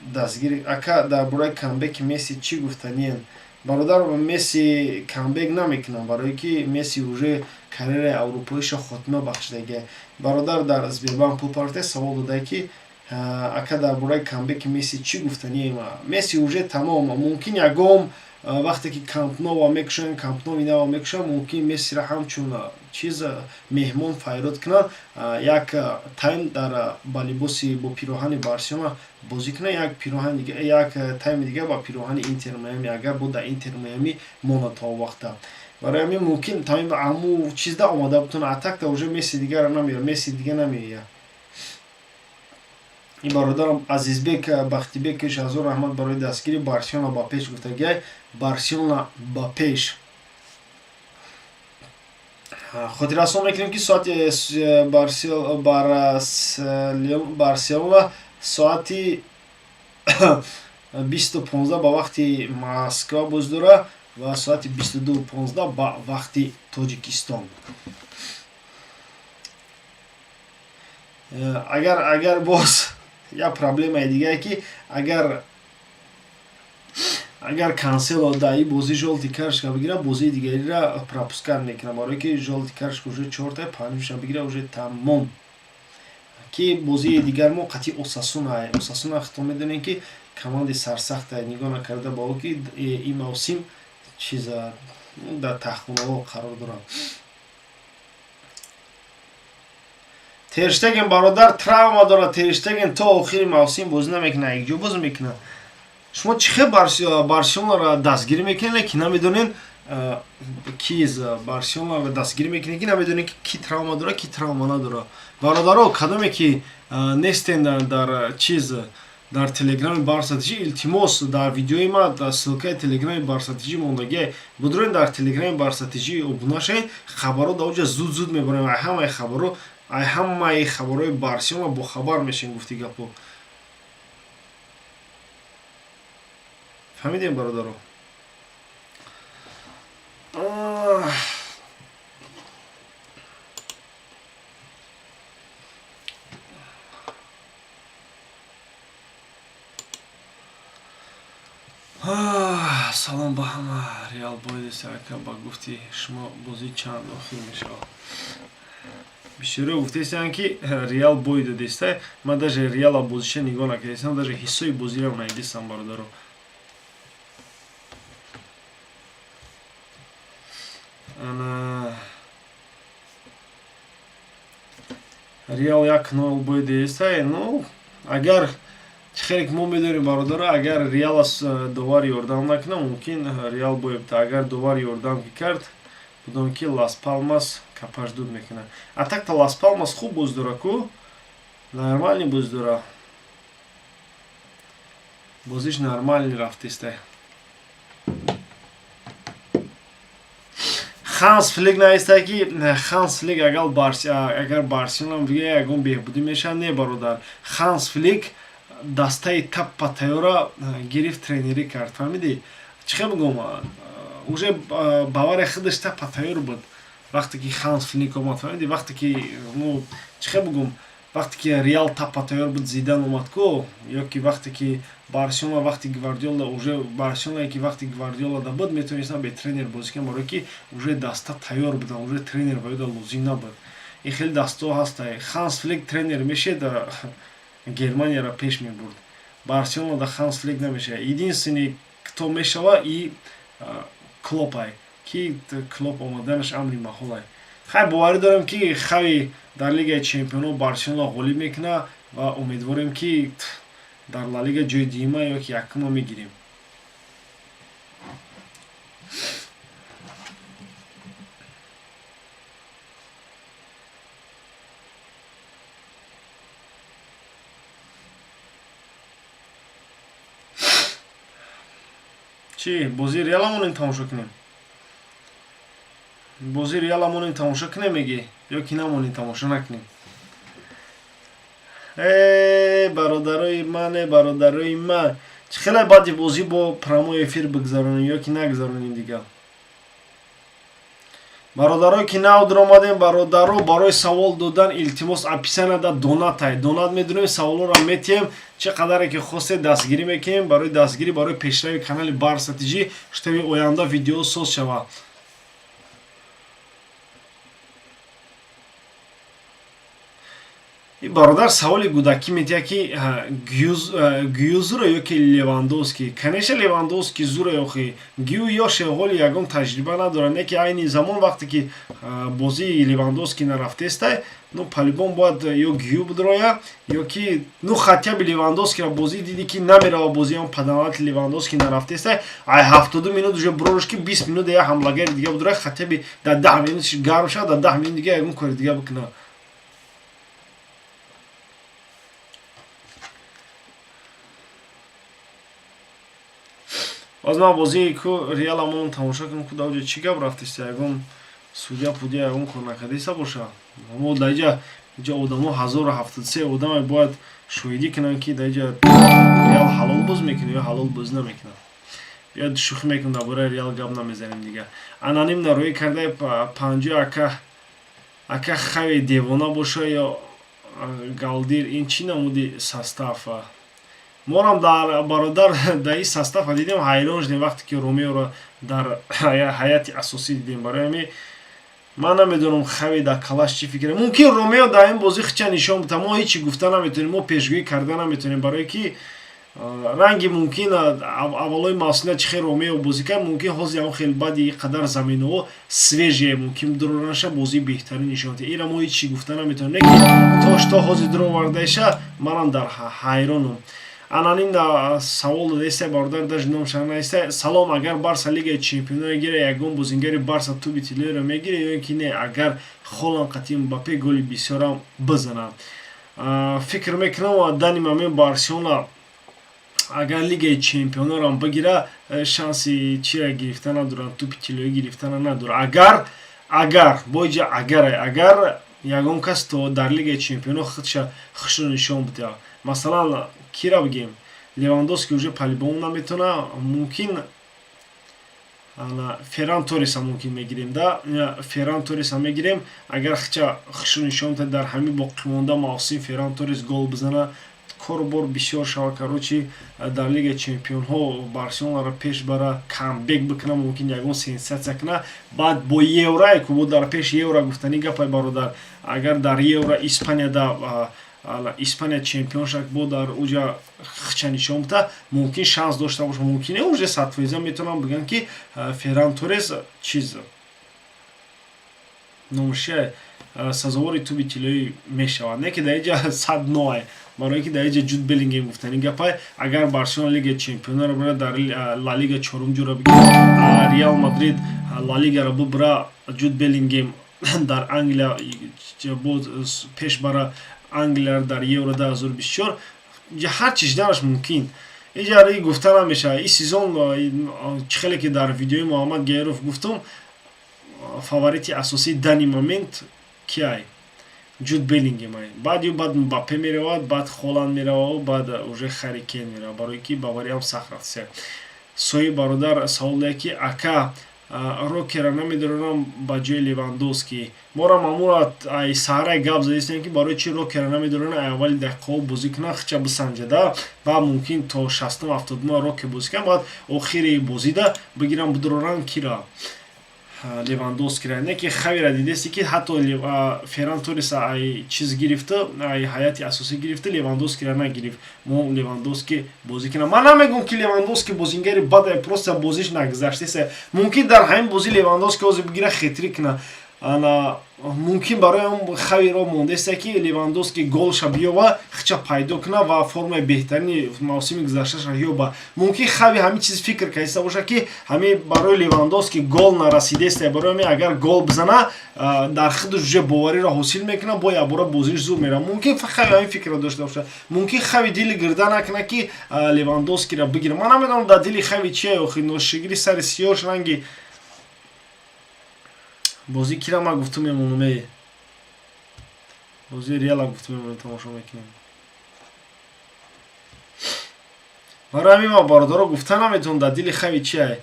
дастгири. Ака, дар бораи камбеки Месси чӣ гуфтаниен? Бародар, Месси камбек намекунад, барое ки Месси уже карьераи аврупоиша хотима бахшидагия. Бародар дар Сбербанк пул партия савол додае, ки ака, дар бораи камбеки Месси чӣ гуфтанием? Месси уже тамом. Мумкин ягон вақте ки Камп Нова мекушанд, Камп Нови нава мекушанд, мумкин Мессиро ҳамчун чиз меҳмон файрод кунанд, як тайм дар ба либоси бо пироҳани Барселона бозӣ кунад, як пироҳани дига, як тайми дига ба пироҳани Интер Майами, агар бо дар Интер Майами монад то он вақта. Барои ҳамин мумкин ҳаму чизда омода бутонад. А так-то уже Месси дигара намеояд, Месси дига намеояд. Ин бародарам Азизбек Бахтибекович, ҳазор раҳмат барои дастгири. Барселона ба пеш гуфтагиай, Барселона ба пеш. Хотиррасон мекунем, ки соати Барселона соати 20:15 ба вақти Москва бозӣ дорад ва соати 22:15 ба вақти Тоҷикистон. Агар боз як проблемаи дигае, ки агар Кансело дар ин бозӣ жёлтый карточка бигирад, бозии дигариро пропускать мекунад, барое ки жёлтый карточка уже чорта, панҷумша бигирад, уже тамом. Ки бозии дигар мо қатъи Осасуна. Осасуна худтон медонем, ки командаи сарсахта, нигоҳ накарда ба ӯ ки ин мавсим чиза дар таҳхонаҳо қарор дорад. Терштеген, бародар, травма дорад. Терштеген то охири мавсим бозӣ намекунад, якҷо бозӣ мекунад. Шумо чӣ хел Барселонаро дастгирӣ мекунед, ки намедонед ки Барселонаро дастгирӣ мекунед, ки намедонед, ки ки травма дорад, ки травма надорад? Бародаро, кадоме ки нестен дар чиз, дар телеграми Барса ТЖ, илтимос, дар видеои ма ссылкаи телеграми Барса ТЖ мондагия, будроен дар телеграми Барса ТЖ обуна шавед. Хабарҳо дар оҷа зуд зуд мебарем. Ай ҳамаи хабарҳои Барселона бохабар мешем. Гуфти гапо, фаҳмидем, бародаро? Салом ба ҳама. Реал боидест, ака, ба гуфти шумо бозӣ чанд охир мешавад? Бисёриҳо гуфтаистанд, ки Реал бой додеста. Ман даже Реала бозиша нигоҳ накардастам, даже ҳиссои бозиро надидистам, бародаро. Ана, Реал 1-0 бой деста. Ну, агар хеле ки мо медонем, бародаро, агар Реал довар ёрдам накунад, мумкин Реал боебта. Агар довар ёрдам ки кард, будам ки Лас Палмас капашдуд мекунад. А так-то Лас Палмас хуб боз дора ку, нормальный боз дора, бозиш нормальный рафтеста. Ханс Флик наиста, ки Ханс Флик агар Барселона бигӯя, ягон беҳбудӣ мешавад? Не, бародар, Ханс Флик дастаи таппа тайёра гирифт, тренерӣ кард, фаҳмидӣ? Чӣ хел бигӯм, уже Бавария худаш таппа тайёр буд, вақте ки Ханс Флик омад, фаҳмидӣ? Вақте ки, ну, чӣ хел бигӯм, вақте ки Реал таппа тайёр буд, Зидан омад ку, ё ки вақте ки Барселона, вақти Гвардиола, уже Барселонае ки вақти Гвардиола да буд, метавонистанд бе тренер бозӣ кунанд, барое ки уже даста тайёр буданд, уже тренер ба ёда лозим набуд. Ин хеле дастаҳо ҳаста. Ханс Флик тренер мешед, Германияро пеш мебурд. Барселона да Ханс Флик намешавад. Единственный, кто мешава, и Клопай, ки Клоп омаданаш амри маҳолай. Хай, боварӣ дорем, ки Хави дар Лигаи чемпионҳо Барселона ғолиб мекунад ва умедворем, ки дар Ла Лига ҷои дуюма ё ки якума мегирем. Чӣ, бозии Реала монем, тамошо кунем? Бозии Реала монем, тамошо кунем, мегӣ, ё ки намонем, тамошо накунем? Э, бародарои ман, э, бародарои ман, чӣ хеле баъди бозӣ бо прямой эфир бигзаронем ё ки нагзаронем дигар? Бародарое ки нав даромадем, бародаро, барои савол додан, илтимос, описанияда донатай, донат медонем, саволҳоро метиҳем, чӣ қадаре ки хостед дастгирӣ мекунем. Барои дастгирӣ, барои пешрави канали Барса ТЖ, чтобы оянда видео соз шавад. И бародар саволи гудакӣ метиҳад, ки Гюзуро ё ки Левандовски. Конечно, Левандовски зура ёхи. Гю ёше, ҳоли ягон таҷриба надорад, не ки айни замон, вақте ки бозии Левандовски нарафтестай, ну, по-любому бояд ё Гю бидроя, ё ки, ну, хотя бы Левандовскиро бозӣ диди, ки намерава бозии он падамати Левандовски нарафтестай, ай 72 минут уже брош, ки 20 минут я ҳамлагари дига бидроя, хотя бы дар 10 минут гарм шавад, дар 10 минут дига ягон кори дига бикунад. Боз ман бозии ку Реала мон тамошо кунам, ку даоҷа чӣ гап рафтеста, ягон судья пудя ягон кор накардеста боша. Мо даиҷа иҷа одамо, 1073 одаме бояд шоҳидӣ кунанд, ки даиҷа Реал ҳалол боз мекунад ё ҳалол бозӣ намекунад. Биёд, шӯхӣ мекунам, дар бораи Реал гап намезанем дигар. Аноним нароӣ кардаи панҷои ака, ака Хави девона боша ё галдир, ин чӣ намуди состав? Морам дар, бародар, дар ин состава дидем, ҳайрон шудем, вақте ки Ромеоро дар ҳайати асосӣ дидем. Барои ҳамин ман намедонам, Хави дар калаш чӣ фикре. Мумкин, Ромео дар ин бозӣ хича нишон бита, мо ҳечи гуфта наметавонем, мо пешгӯӣ карда наметавонем, барое ки ранги мумкин аввалои мавсимда чӣ хел Ромео бозӣ кард, мумкин ҳозир ҳам хел баъди ин қадар заминаҳо свежие, мумкин дуронаша бозии беҳтарин нишон диҳад. Ира мо ҳечи гуфта наметавонем, не ки то ҳозир дуровардаиша, манам дар ҳайронам. Аноним савол додаиста, бародар, даже номша наиста. Салом, агар Барса Лигаи чемпионро гира, ягон бозингари Барса туби тиллоиро мегирад ё ки не, агар Холанд қатъи Мбаппе голи бисёрам бизанад? Фикр мекунам, данный момент Барселона агар Лигаи чемпионоро бигира, шанси чира гирифта надоранд, тӯпи тиллоӣ гирифтана надорад. Агар боиҷа агар агар ягон кас то дар Лигаи чемпионо худша хушро нишон бидиҳад, масалан, кира бигем, Левандовски уже по-любому наметавона, мумкин Ферран Торреса мумкин мегирем да, Ферран Торреса мегирем. Агар хча хушро нишон диҳад, дар ҳамин боқимонда мавсим Ферран Торрес гол бизана, кору бисёр шава, короче, дар Лигаи чемпионҳо Барселонаро пеш бара, камбек бикуна, мумкин ягон сенсатсия куна. Баъд бо Евро ку бо дар пеш Евро гуфтани гапай, бародар, агар дар Евро Испанияда Испания чемпион шак, бо дар уҷа хча нишон бита, мумкин шанс дошта боша, мумкин уже 100% метавонам бигӯям, ки Ферран Торрес чиз номушия сазовори туби тиллоӣ мешавад. Не ки дар иҷа сад ное, барое ки дар иҷа Ҷуд Беллингем гуфтани гапай. Агар Барселона Лигаи чемпионаро бира, дар Ла Лига чорум ҷура бигирад, Реал Мадрид Ла Лигаро бубра, Ҷуд Беллингем дар Англия боз пеш бара Англияро дар Евро 2024, ҳар чи шиданаш мумкин, иҷа гуфта намешавад. Ин сезон, чӣ хеле ки дар видеои Муҳаммад Гейров гуфтум. Фаворити асосии данный момент киай? Ҷуд Беллингем ай. Баъд ю баъд Мбаппе меравад, баъд Холанд меравад, баъд уже Харри Кейн меравад, барои ки Бавариям сахт рафтся. Соҳиб бародар савол дорад, ки ака, Рокера намедонам ба ҷои Левандовски. Мора мамура ай саҳарай гап задистем, ки барои чи Рокера намедонам ай аввали дақиқаҳо бозӣ кунад, хича бисанҷада ва мумкин то 60-ум 70-ума Роке бозӣ кунад, баъд охири бозида бигирам бидоранд кира, Левандовскира. Не ки Хавира дидести, ки ҳатто Ферран Торреса ай чиз гирифта, ай ҳайати асосӣ гирифта, Левандовскира нагирифт. Мо Левандовски бозӣ кунам, ман намегӯм, ки Левандовски бозингари бад, просто бозиш нагузаштеса. Мумкин дар ҳамин бозӣ Левандовски ҳозир бигира, хетрик кунад. Ана мумкин барои он Хавиро мондеста, ки Левандовски голша биёва, хича пайдо куна ва формаи беҳтарини мавсими гузашташа ёба. Мумкин Хави ҳамин чиз фикр кардиста боша, ки ҳамин барои Левандовски гол нарасидеста, барои ҳамин агар гол бизана, дар худаш уже бовариро ҳосил мекунад, бо якбора бозиш зур меравад. Мумкин Хави ҳамин фикрро дошта боша. Мумкин Хави дили гирда накунад, ки Левандовскиро бигира. Ман намедонам, дар дили Хави чие, охи ношигири сари сиёш ранги бозӣ кира ма гуфтум мемонуме, бозии Реала гуфтум мемонем, тамошо мекунем. Барои ҳамин ма, бародаро, гуфта наметавонам, дар дили Хави чие.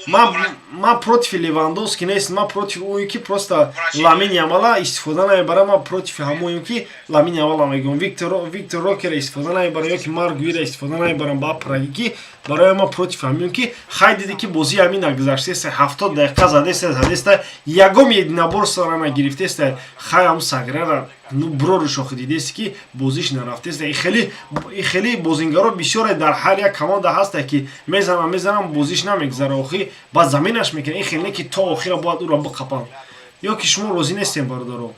Ман против Левандовски нест, ман против ӯе, ки просто Ламин Ямала истифода намебарам. Ман против ҳамоем, ки Ламин Ямала мегӯям, Виктор Рокера истифода намебарам ё ки Марк Гуира истифода намебарам ба праги, ки барои ман против ҳамиём, ки хай диди, ки бозии ҳамин нагузаштеста, 70 дақиқа задеста, задеста, ягом единоборствора нагирифтеста. Хай ҳам саграра, ну, брориш охи дидест, ки бозиш нарафтеста. Хеле бозингаро бисёре дар ҳар як команда ҳаста, ки мезанам, мезанам, бозиш намегузара, охи баъд заминаш мекунад. Ин хеле не, ки то охира бояд ӯро биқапам. Ё ки шумо розӣ нестем, бародаро?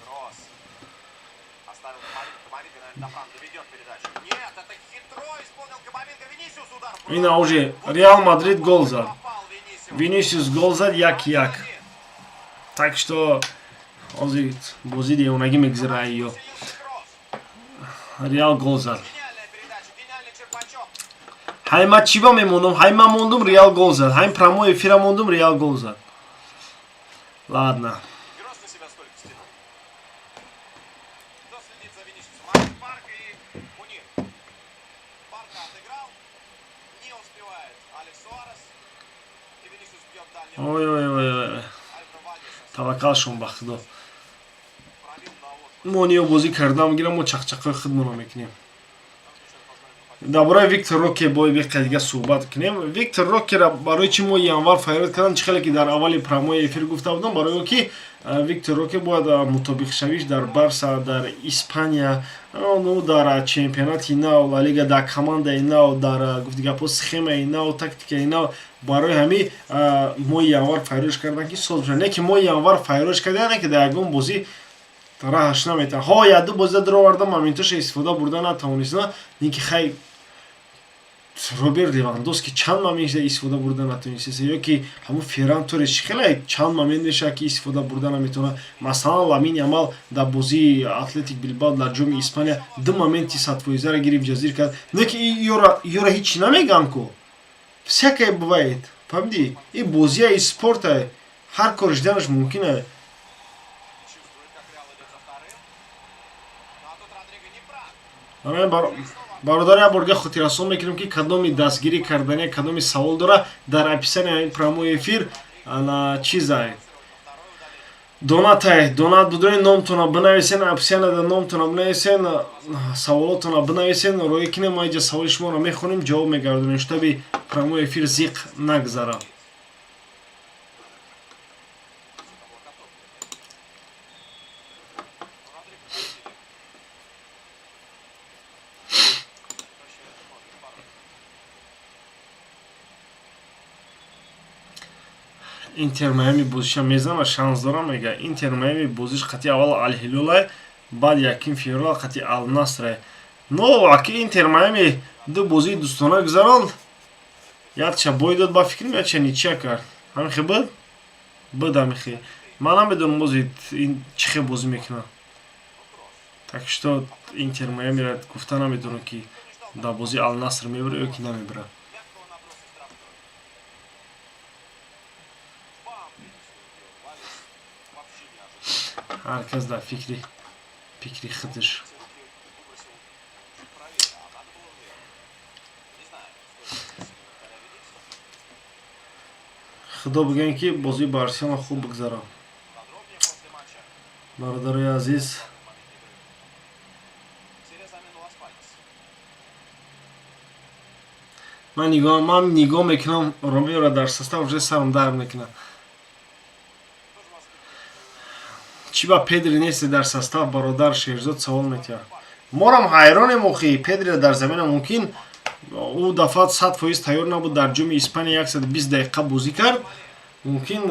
Ина уже Реал Мадрид гол зад, Винисиус гол зад, 1-1. Так что ҳозир бозӣ девонагӣ мегузара. Ё Реал гол зад. Ҳай ма чӣ ба мемондум? Ҳай ма мондум, Реал гол зад. Ҳай прямой эфира мондум, Реал гол зад. Ладно. Кросс на себя сколько стянул. Кто следит за Винисиусом? Марк Парк и Мунир. Парка отыграл. Не успевает Алекс Суарес. И Винисиус бьет дальний. Ой, ой, ой, ой. Альваро Вальдес Таваккалшон ба Худо. пробил на Мо ниё бозӣ карда мегирам, мо чақчақои худмонро мекунем. Дар бораи Виктор Роке бо беқа дига суҳбат кунем. Виктор Рокера барои чӣ моҳи январ файрод кардам? Чӣ хеле ки дар аввали прямой эфир гуфта будам, барои он ки Виктор Роке бояд мутобиқшавиш дар Барса, дар Испания, ну, дар чемпионати нав Ла Лига, дар командаи нав, дар, гуфти гапҳо, схемаи нав, тактикаи нав. Барои ҳамин моҳи январ файрош карданд, ки соз бошад. Не ки моҳи январ файрош кардан, не ки дар ягон бозӣ раҳаш наметавон. Ҳо, якду бозида дуроварда, моментоша истифода бурда натавонист. Не ки хай Роберт Левандовски чанд момент истифода бурда натавонист, ё ки ҳамун Ферран Торрес чӣ хеле чанд момент мешавад, ки истифода бурда наметавонад. Масалан, Ламин Ямал дар бозии Атлетик Билбао дар Ҷоми Испания ду моменти садфоизаро гирифт, ҷазир кард. Не ки ёра ҳеҷ намегӯям ку, всякое бывает, фаҳмидӣ? И бозия, и спорта, ҳар кор шиданаш мумкин е. Чувствует, как Реал идет за вторым. Ну а тут Родриго не прав. Бародари, як борга хотиррасон мекунем, ки кадоми дастгирӣ кардани, кадоми савол дора, дар описании прямой эфир ана чизай, донатай, донат будои, номтона бинависен, описанияда номтона бинависен, саволотона бинависен, роӣ кунем. Ма иҷа саволи шуморо мехонем, ҷавоб мегардонем, чтобы прямой эфир зиқ нагзара. Это локоток. Родриго защита. Сокращает номер пароль. Интер Майами бозиша мезана, шанс дорам, мега. Интер Майами бозиш қати аввал Алҳилолай, баъд яким феврал қати Алнасрай. Но аки Интер Майами ду бозии дӯстона гузаронд, якча бой дод, ба фикрам, якча ничья кард. Ҳамихе буд, буд ҳамихе. Ман намедонам, бози ин чӣ хел бозӣ мекунад. Так что Интер Майамира гуфта наметавонам, ки дар бозии Алнаср мебара ё ки намебара. Мягкого наброса штрафной. Бам! Винисиус бьет. Вальдес. Ҳар кас дар фикри пикри худаш. Худо бигӯем, ки бозии Барселона хуб бигзарад. Бародарои азиз, ман нигоҳ мекунам Ромеоро дар состав, уже сарам дард мекунад. Чӣ ба Педри нести дар состав, бародар Шерзод савол метиҳад. Морам ҳайронем охи, Педриро дар замина мумкин ӯ дафъат 100% тайёр набуд. Дар ҷоми Испания 120 дақиқа бозӣ кард, мумкин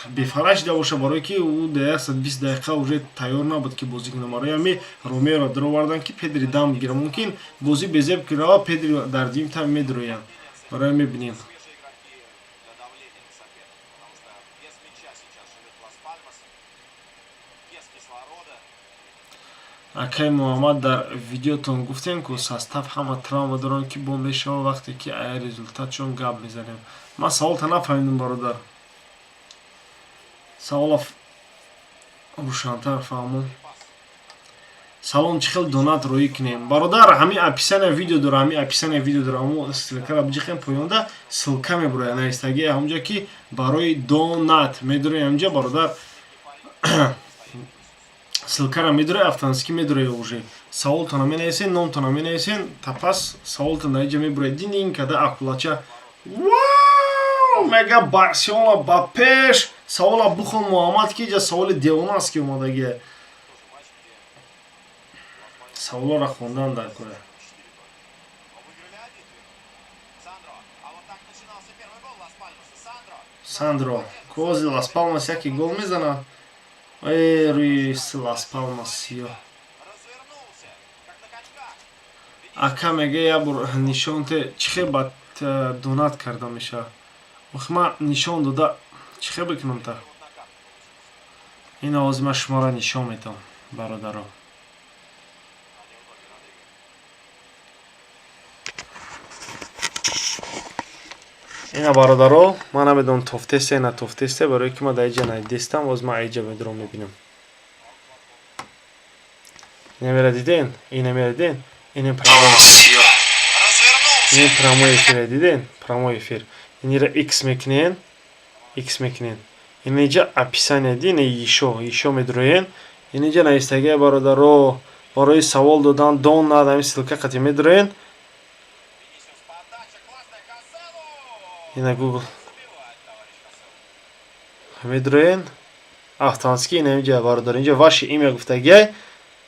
бефара шида боша, барое ки ӯ дар 120 дақиқа уже тайёр набуд, ки бозӣ кунад. Барои ҳамин Ромеоро даровардан, ки Педри дам бигирад. Мумкин бозӣ безеб ки рава, Педри дар дуюм тайм медрояд. Барои мебинем. Свежие игроки для давления на соперника, потому что без мяча сейчас живет Лас-Пальмас, без кислорода. Акай Муҳаммад, дар видеотон гуфтем, ку состав ҳама травма доранд, ки бо мешава, вақте ки ая результатшон гап мезанем. Ман саволта нафаҳмидам, бародар, савола рӯшантар фаҳмон. Салом, чӣ хел донат роӣ кунем, бародар? Ҳамин описания видео дора, ҳамин описания видео дора, ҳамо ссылкара биҷихем, поёнда ссылка мебурояд, навистагӣ ҳамонҷа, ки барои донат медурои ҳамҷа, бародар, ссылкара медурои, автоматически медурои. Уже саволтона менависен, номтона менависен, тапас саволтон дар инҷа мебурояд. Динин када акулача, вау, мега Барселона ба пеш. Савола бухон, Муҳаммад, ки иҷа саволи девона аст, ки омадагия. Саволоро хондан дар кора. Но выиграли 1-3. Сандро. А вот так начинался первый гол Лас-Пальмаса. Сандро. Сандро кози Лас Палмас яке гол мезанад. Э, рӯи Лас Палмас сиёҳ. Развернулся, как на коньках. Ака, мега, як бор нишонте, чӣ хел ба донат карда мешавад. Охи, ман нишон дода чӣ хел бикунам та? Вот на карту получился. Ин овози ман шуморо нишон метавам, бародаро. А не в ноги Родриго. Ина, бародаро, ман намедонам тофтесте, на тофтесте, барое ки ман дар иҷа надидестам. Боз ман иҷа медурам, мебинам. Инамера диден, инамера диден, ин прямой Развернулся. ин прямой эфира диден, прямой эфир. Инира x мекунен, x мекунен, инҷа описание ди, ин ишо медуроен, инҷа навистагия, бародаро, барои савол додан донат, ҳамин ссылка қати медуроен. Винисиус, подача классная Канселу. Ина Google Забивает товарищ Канселу. медуроен автоматически. Ина инҷа, бародар, инҷа ваше имя гуфтагиай,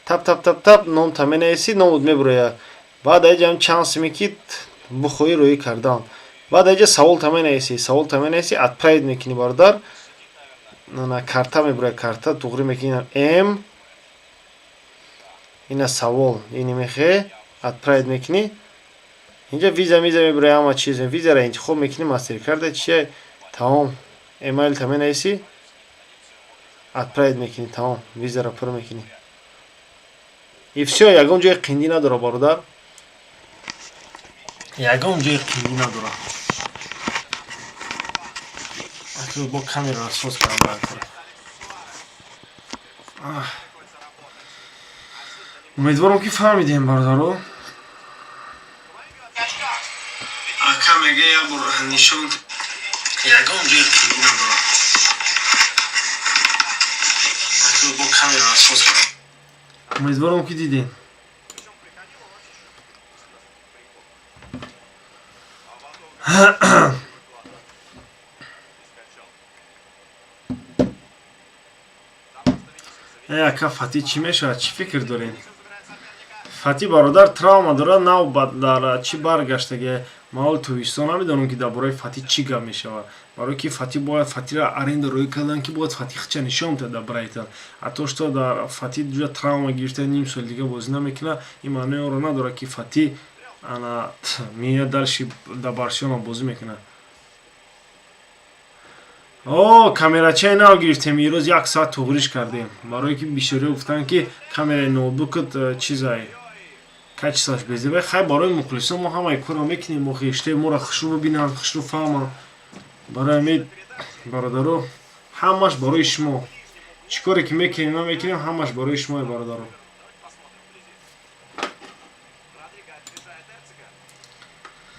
тап, тап, тап, тап, номта менависӣ, номут мебурояд. Баъд аиҷа чанд суме ки бухоҳӣ роӣ кардан. Баъд аиҷа саволта менависӣ, саволта менависӣ, отправить мекунӣ, бародар. На карта мебурояд, карта туғрӣ мекунӣ, м ина савол ини мехе, отправить мекунӣ. Инҷа виза миза мебурояд, ҳама чиз. Визаро интихоб мекунӣ, Мастеркарда чия, тамом. Эмайлта менависӣ, отправить мекунӣ, тамом, визаро пур мекунӣ и всё. Ягон ҷои қиндӣ надора, бародар, ягон ҷои қиндӣ надора. Бо камераро соз кардам. Приходится работать. Умедворам, ки фаҳмидем, бародаро. Ака, мега, як бор нишон. Ягон ҷои қиндӣ надора. Бо камераро соз кардам. Умедворам, ки дидем. Причем приходил он очень приход. А потом и скачал. Там просто Винисиус. Э, ака, Фати чӣ мешавад, чӣ фикр дорем? Винисиус забирает соперника. Фати, бародар, травма дорад, нав дар чӣ баргаштаги. Ман тобистон намедонам, ки дар бораи Фати чӣ гап мешавад, барое ки Фати бояд, Фатира аренда рӯй кардан, ки бояд Фати хича нишон диҳад дар Брайтон. А то что дар Фати ҷуда травма гирифта, ним соли дига бозӣ намекунад, ин маънои онро надорад, ки Фати ана меяд, дальше дар Барселона бозӣ мекунад. О, камерачаи нав гирифтем, ирӯз як соат туғриш кардем, барое ки бисёриҳо гуфтанд, ки камераи ноутбукат чизай, качествоаш безебай. Хай, барои мухлисон мо ҳамаи корро мекунем, охи иштаи моро хушрӯ бибинанд, хушрӯ фаҳманд. Барои ҳамин, бародаро, ҳамаш барои шумо. Чӣ коре ки мекунем, намекунем, ҳамаш барои шумое, бародаро. Давайте посмотрим вблизи. Родриго опережает Эрцега.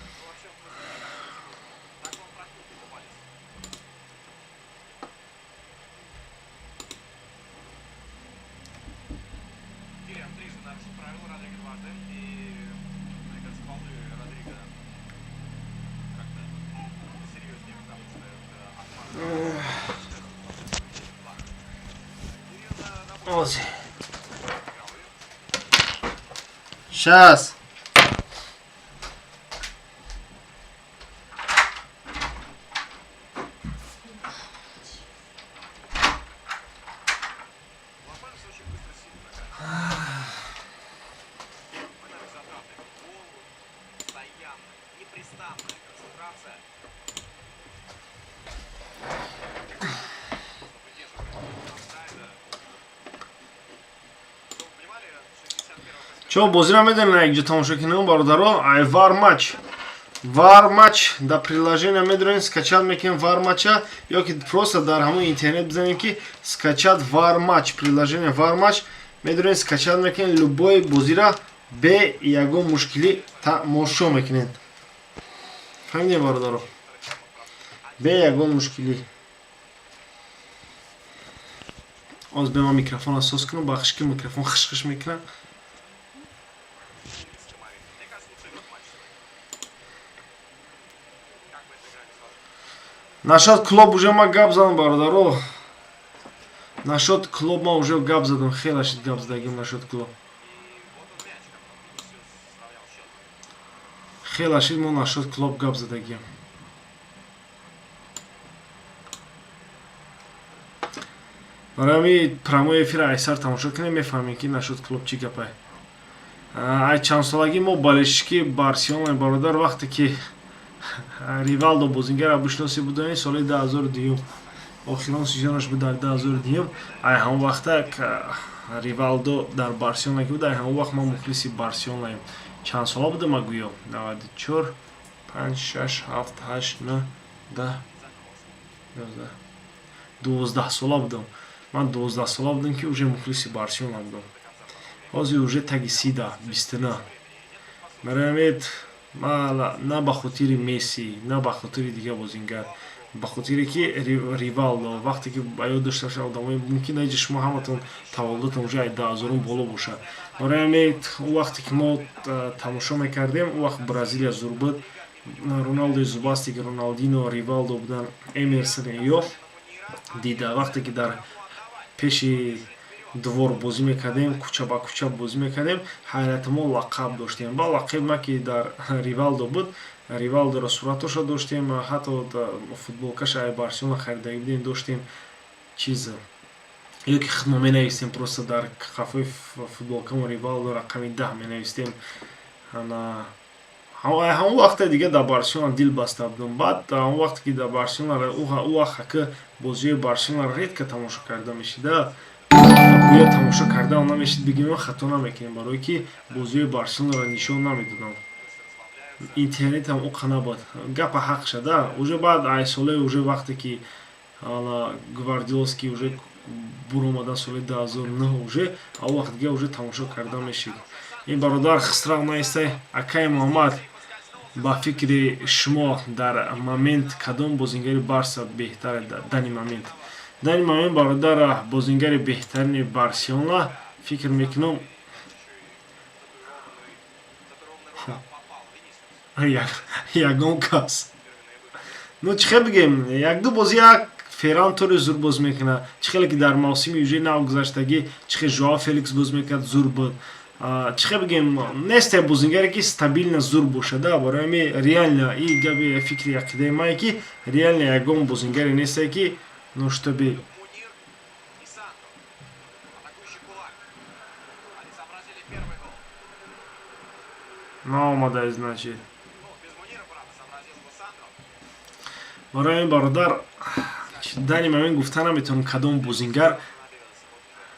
Ну, вообще, в смысле, так он проткнул его палец. Киллиан трижды нарушил правила, Родриго дважды. И, мне кажется, фолы Родриго как-то серьезнее, потому что это отмазка. Кирилл на Ози. Сейчас. Лос очень быстро силы заканчивает. Энергозатратный футбол, постоянная, непрестанная концентрация. Просто выдерживает офсайда. Чтобы вы понимали, 61-го Чо бозиро медонед якҷо тамошо кунем, бародаро? Ай Вар Матч. Вар Матч дар приложение медонед, скачать мекунем Вар Матча ё ки просто дар ҳамон интернет бизанем, ки скачать Вар Матч, приложение Вар Матч медонед, скачать мекунем, любой бозира бе ягон мушкилӣ тамошо мекунед. Фаҳмидем, бародаро? Бе ягон мушкилӣ. Оз бе ман микрофонро соз кунам, бахш ки микрофон хиш-хиш мекунад. Мне кажется, лучший игрок матча сегодня. Как бы эта игра не сложилась. Насчёт клуб уже ма гап задам, бародаро. Насчёт клуб ма уже гап задам, хеле шид гап задагим насчёт клуб. И вот он мяч, которым Винисиус сравнял счет. Хеле шид мо насчёт клуб гап задагим. Барои ҳамин прямой эфира айсар тамошо кунем, мефаҳмем, ки насчёт клуб чӣ гапае. Ай чандсолагӣ мо болельщики Барселона, бародар. Вақте ки Ривалдо бозингара бишноси будани, соли 2002, охирон сезонаш буд дар 2002, ай ҳамон вақта Ривалдо дар Барселона ки буд, ай ҳамон вақт ман мухлиси Барселонаем. Чанд сола будам ма гӯё? 94, 5, 6, 7, 8, 9, 10, 11, 12 сола будам. Ман 12 сола будам, ки уже мухлиси Барселона будам. Ҳозир уже таги сида, 29. Барои ма на ба хотири Месси, на ба хотири дигар бозингар, ба хотире ки Ривалдо. Вақте ки ба ёд дошта бошад одамои, мумкин аиҷа шумо ҳаматон таваллудатон уже ай 2000-ум боло бошад. Барои ҳамин он вақте ки мо тамошо мекардем, он вақт Бразилия зур буд, Роналдои зубастик, Роналдино, Ривалдо будан, Эмерсон ё дида. Вақте ки дар пеши двор бозӣ мекардем, кӯча ба кӯча бозӣ мекардем, ҳайрати мо лақаб доштем. Ба лақаб ма ки дар Ривалдо буд, Ривалдоро суратошо доштем, ҳатто футболкаша ай Барселона харидаги будем, доштем чиз, ё ки худмо менавистем, просто дар қафои футболкамо Ривалдо рақами 10 менавистем. Ҳамон вақте дига дар Барселона дил баста будам. Баъд ҳамон вақте ки дар Барселона, ӯ вақт ки бозиҳои Барселона редко тамошо карда мешида, гӯё тамошо кардаам намешид бигем, хато намекунем, барое ки бозиҳои Барселонаро нишон намедодам, интернетам уқа набуд. Гапа ҳақ шада уже баъд ай солаи уже вақте ки Гвардиолский уже буромадан, соли 2009, уже ав вақт дига уже тамошо карда мешид. Ин бародар хисрав наистай. Акаи Муҳаммад, ба фикри шумо, дар момент кадом бозингари Барса беҳтар? Данный момент, данный момент, бародар, бозингари беҳтарини Барселона, фикр мекунам, ягон кас. Ну, чӣ хел бигем, якду бозӣ як Ферран Торрес зур боз мекунад, чӣ хеле ки дар мавсими уже нав гузаштагӣ, чӣ хел Жоао Феликс боз мекард, зур буд. Чӣ хел бигем, несте бозингаре ки стабильно зур бошада. Барои ҳами реально и габи фикри ақидаи мае, ки реально ягон бозингаре несте, ки ну чтобы Мунир и Сандро. Атакующий кулак. Они сообразили первый гол. Наомадай, значит. Ну, без Мунира, правда, сообразил его Сандро. Барои ин, бародар, данный момент гуфта наметавонам, кадом бозингар Понадобился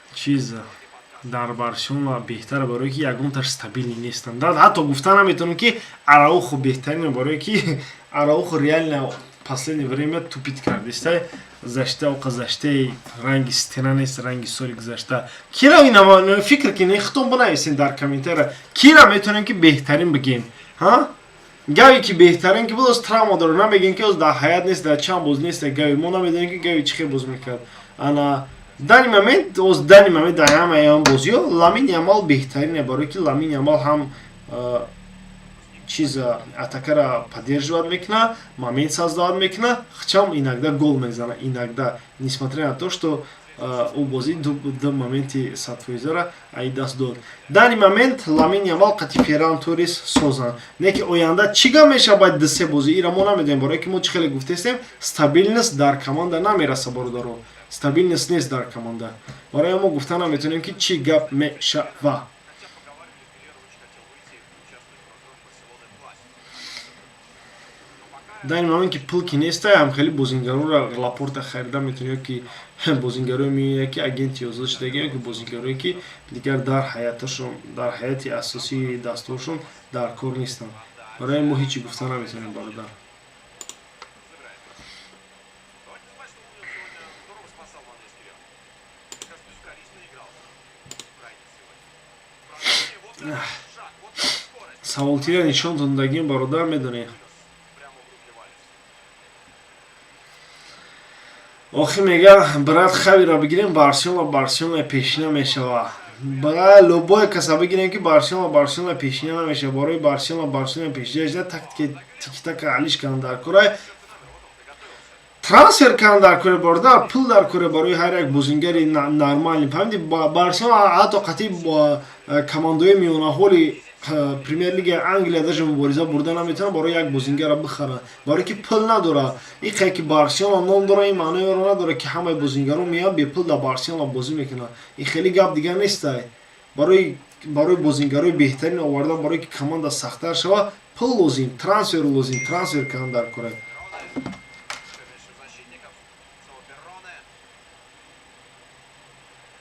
вот чиз дар Барселона беҳтара, барое ки ягонташ стабильный нестанд. Ҳатто гуфта наметавонам, ки Араухо беҳтарин, барое ки Араухо реально последнее время тупить кардистай. Защита оқа защитаи ранги стена нест, ранги соли гузашта. Кира ина фикр кинед, худтон бинависен дар комментария, кира метавонем ки беҳтарин бигем? Ҳа, Гави ки беҳтарин ки буд, оз травма дора, намегем ки оз дар ҳаят нест, дар чанд боз нест Гави. Мо намедонем, ки Гави чӣ хел боз мекард. Ана данный момент, оз данный момент, дар ҳамаи ҳам бозиҳо Ламин Ямал беҳтарине, барое ки Ламин Ямал ҳам чиз атакара поддерживать мекуна, момент создавать мекуна, хчам иногда гол мезана, иногда, несмотря на то что ӯ бозӣ ду моменти садфоизара ай даст дод. Данный момент Ламин Ямал қати Ферран Торрес созанд, не ки оянда чӣ гап мешавад баъди дусе бозӣ, ира мо намедонем, барое ки мо чӣ хеле гуфтестем, стабильность дар команда намераса, бародаро, стабильность нест дар команда. Барои мо гуфта наметавонем, ки чӣ гап мешава. Хотя поговаривали, Филер очень хотел выйти и участвовать в розыгрыше Барселоны в Классико. Но пока Дар момент ки пул ки нестай, ҳам хеле бозингароро Лапорта харида метавонӣ, ё ки бозингарое меояд, ки агенти озод шудаги, ё ки бозингарое, ки дигар дар ҳаяташон, дар ҳаяти асосии дастгоҳшон дар кор нестанд. Барои мо ҳечи гуфта наметавонем, бародар. Забирает. Давайте не забывать, что Лунин сегодня здорово спасал Ван Эскерен. Как раз безукоризненно играл украинец сегодня. Продолжение, вот этот шаг, вот эта скорость. Саволтира нишон додагим, бародар, медонӣ. Вынес прямо в руки Валес. Охи мега, брат, Хавира бигирем, Барселона Барселона пешина мешава. Ба любой каса бигирем, ки Барселона Барселона пешина намешава. Барои Барселона Барселона пешина тактики тикитака алиш кан дар корай, трансфер кан дар коре, бародар, пул дар коре барои ҳар як бозингари нормальный. Фаҳмиди, Барселона ҳатто қатъи командаҳои миёнаҳоли Премер-лигаи Англия даже мубориза бурда наметавонад барои як бозингара бихарад, барое ки пул надорад. Ин қае ки Барселона ном дора, ин маъноеро надорад, ки ҳамаи бозингаро меоянд, бепул дар Барселона бозӣ мекунанд. Ин хеле гап дигар нестай. Барои бозингарои беҳтарин овардан, барое ки команда сахттар шавад, пул лозим, трансфер лозим, трансфер кардан дар кора. Перроне. Мяч у защитников. Снова Перроне.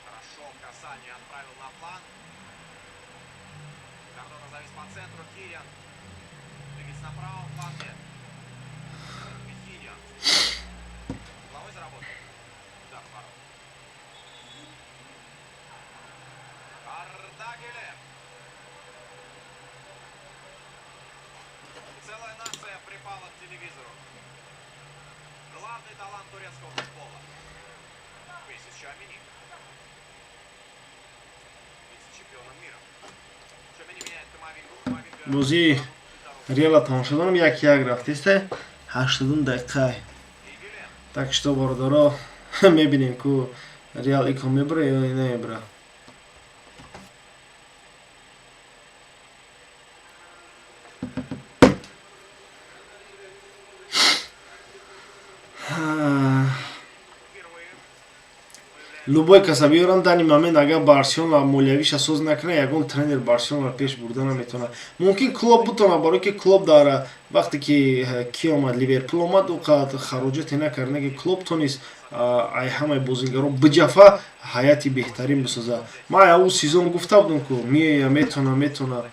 Хорошо, касание отправил на фланг. Кардона завис по центру. Кириан. Двигается на правом фланге. Вихиньо. Головой заработал. Удар в ворота. Арда Гюлер. Целая нация припала к телевизору. Главный талант турецкого футбола. Вместе с Чуамени. Вице-чемпионом мира. Чуамени меняет Камавингу. Камавинга Бозии Реала тамошо дорам, 1-1 рафтеста, 80-ум дақиқа. и Гюлер. Так что, бародаро, мебинем, ку Реал ико мебара ё намебара. Впервые Любой каса биёрам, данный момент, агар Барселона молиявиша соз накунад, ягон тренер Барселонро пеш бурда наметавонад. Мумкин, Клоп бутонад, барое ки Клоп дар вақте ки ки омад, Ливерпул омад, ӯ қад хароҷоте накард, не ки Клоп тонист ай ҳамаи бозингаро биҷафа ҳайати беҳтарин бисозад. Ман ай ӯ сезон гуфта будам, ку меоя, метавона, метавона.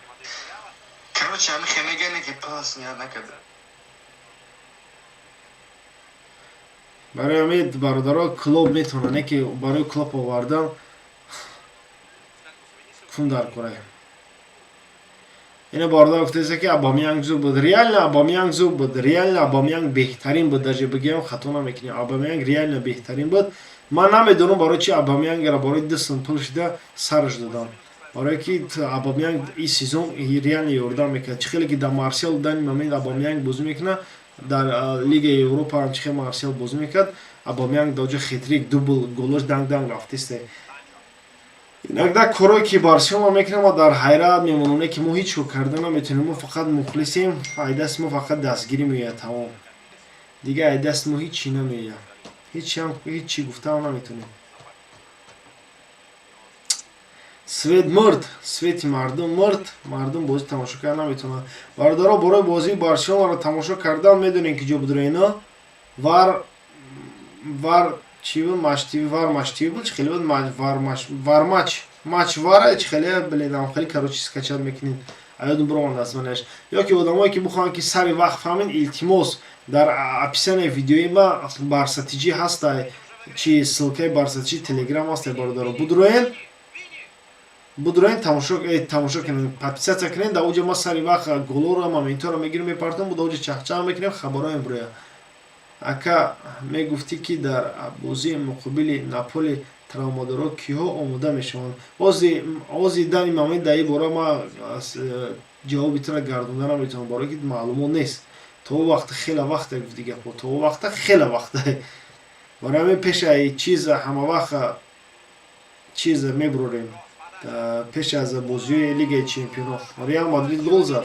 Короче, ами хемегане ки пас ният накарда. Барои ҳамин, бародаро, Клоп метавона, не ки барои Клоп овардан кун дар кора. Ина бародар гуфтааст, ки Абамянг зуд буд. Реально Абамянг зуд буд, реально Абамянг беҳтарин буд, даже бигӯям, хато намекунем, Абамянг реально беҳтарин буд. Ман намедонам, барои чи Абамянгара барои 2 сум пул шида сараш додам, барое ки Абамянг ин сезон реально ёрдам мекард. Чӣ хеле ки дар Марсел данный момент Абамянг бозӣ мекунад, дар Лигаи Европа ҳам чӣ хел Марсел бозӣ мекард, Абамянг дар оҷо хетрик, дубл, голош данг данг рафтесте. Иногда корое ки Барселона мекунад, ма дар ҳайрат мемонам, не ки мо ҳеҷ кор карда наметавонем, мо фақат мухлисем, ай дасти мо фақат дастгирӣ меояд, тамом. Дигар ай дасти мо ҳеҷ чӣ намеояд, ҳеҷ чӣ гуфтаам наметавонем. Свет мурд, свети мардум мурд, мардум бозӣ тамошо карда наметавонад. Бародаро, барои бозии Барселонаро тамошо кардан медонем, ки ҷо будро. Вар вар чӣ буд, Матч ТВ, вар Матч ТВ буд, чӣ хеле буд, вар матч, вар матч, матч вара, чӣ хеле, блин, хеле, короче, скачать мекунед. Аёдум биромад названияш. Ё ки одамое ки бихоҳанд, ки сари вақт фаҳмед, илтимос, дар описанияи видеои ма Барсатиҷӣ ҳастай, чи ссылкаи Барсатиҷи Телеграм ҳастай, бародаро, будроен, будроен, тамошо кунед, подписаться кунед. Дар оҷа ма сари вақт голоро, моментҳоро мегирем, мепартом, дар оҷа чахчах мекунем, хабарҳо мебирояд. Ака, мегуфтӣ, ки дар бозии муқобили Наполи травмадорҳо киҳо омода мешаванд? Ози дани момент дар ин бора ма ҷавоби тура гардонда наметавонам, барое ки маълумот нест. То он вақт хеле вақте, гуфти гапҳо, то он вақта хеле вақте. Барои ҳамин пешаи чиз ҳама вақт чиз мебурорем, пеш аз бозиҳои Лигаи чемпионҳо. Реал Мадрид гол зад.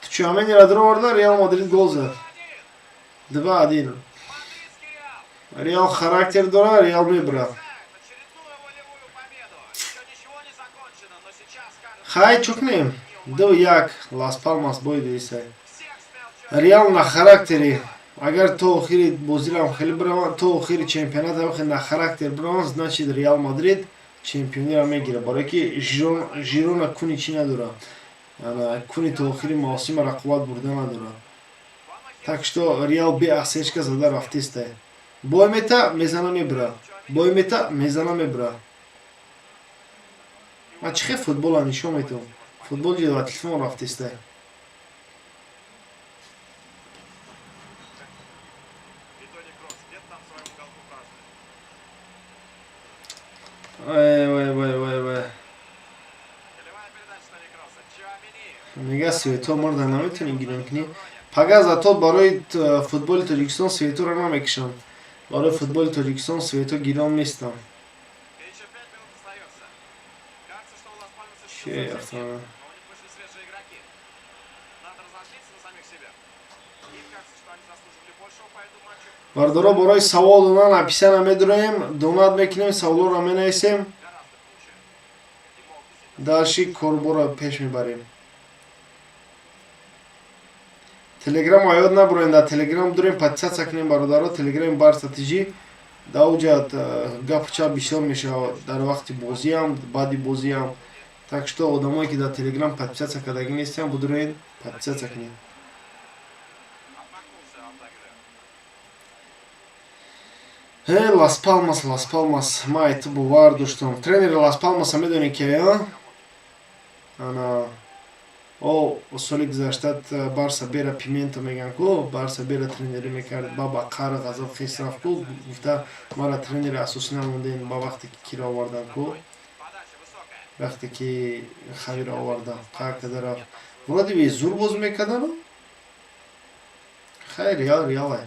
Чуаменира дароварда, Реал Мадрид гол зад, 2-1. Реал характер дора, Реал мебурад. Хай, чӯ кунем? 2-1, Лас Палмас бой дидисай. Реал на характери. Агар то охири бозирам хеле бираванд, то охири чемпионат хеле на характер бираванд, значит, Реал Мадрид чемпиониро мегирад, барое ки Жирона куни чӣ надорад, куни то охири мавсима рақобат бурда надорад. Так что Реал бе осечка зада рафтистай. Бой мета, мезана, мебира, бой мета, мезана, мебира. Ман чӣ хел футбола нишон метавам? Футбол ҷи телефон рафтистай. Вай, вай, вай, вай, вай. Мега, свето морда наметавонӣ гирон кунӣ. Пага зато барои футболи Тоҷикистон светоро намекушам. Барои футболи Тоҷикистон свето гирон нестам. Че автомобил? Бардоро, барои савол додан описания медуроем, донат мекунем, саволҳоро менависем, дальше корборо пеш мебарем. Телеграм ёд набуроем, дар Телеграм дурем, подписаться кунем, бародаро. Телеграми Барса ТЖ, дар оҷа гапу чап бисёр мешавад дар вақти бозиам, баъди бозиам. Так что одамое ки дар Телеграм подписаться кардагӣ нестиям, будуроед, подписаться кунед. Э, Лас Палмас, Лас Палмас, ма ай ту бовар доштам. Тренери Лас Палмаса медонӣ ки ана о соли гузашта Барса бера Пименто меган ку, Барса бера тренерӣ мекард, ба ба қаҳр ғазаб хес рафт ку, гуфта, мара тренери асосӣ намондем, ба вақте ки киро овардан ку, вақте ки Хавиро овардан, қаҳр карда рафт. Вроде бы зур боз мекардану. Хай, Реал Реалай.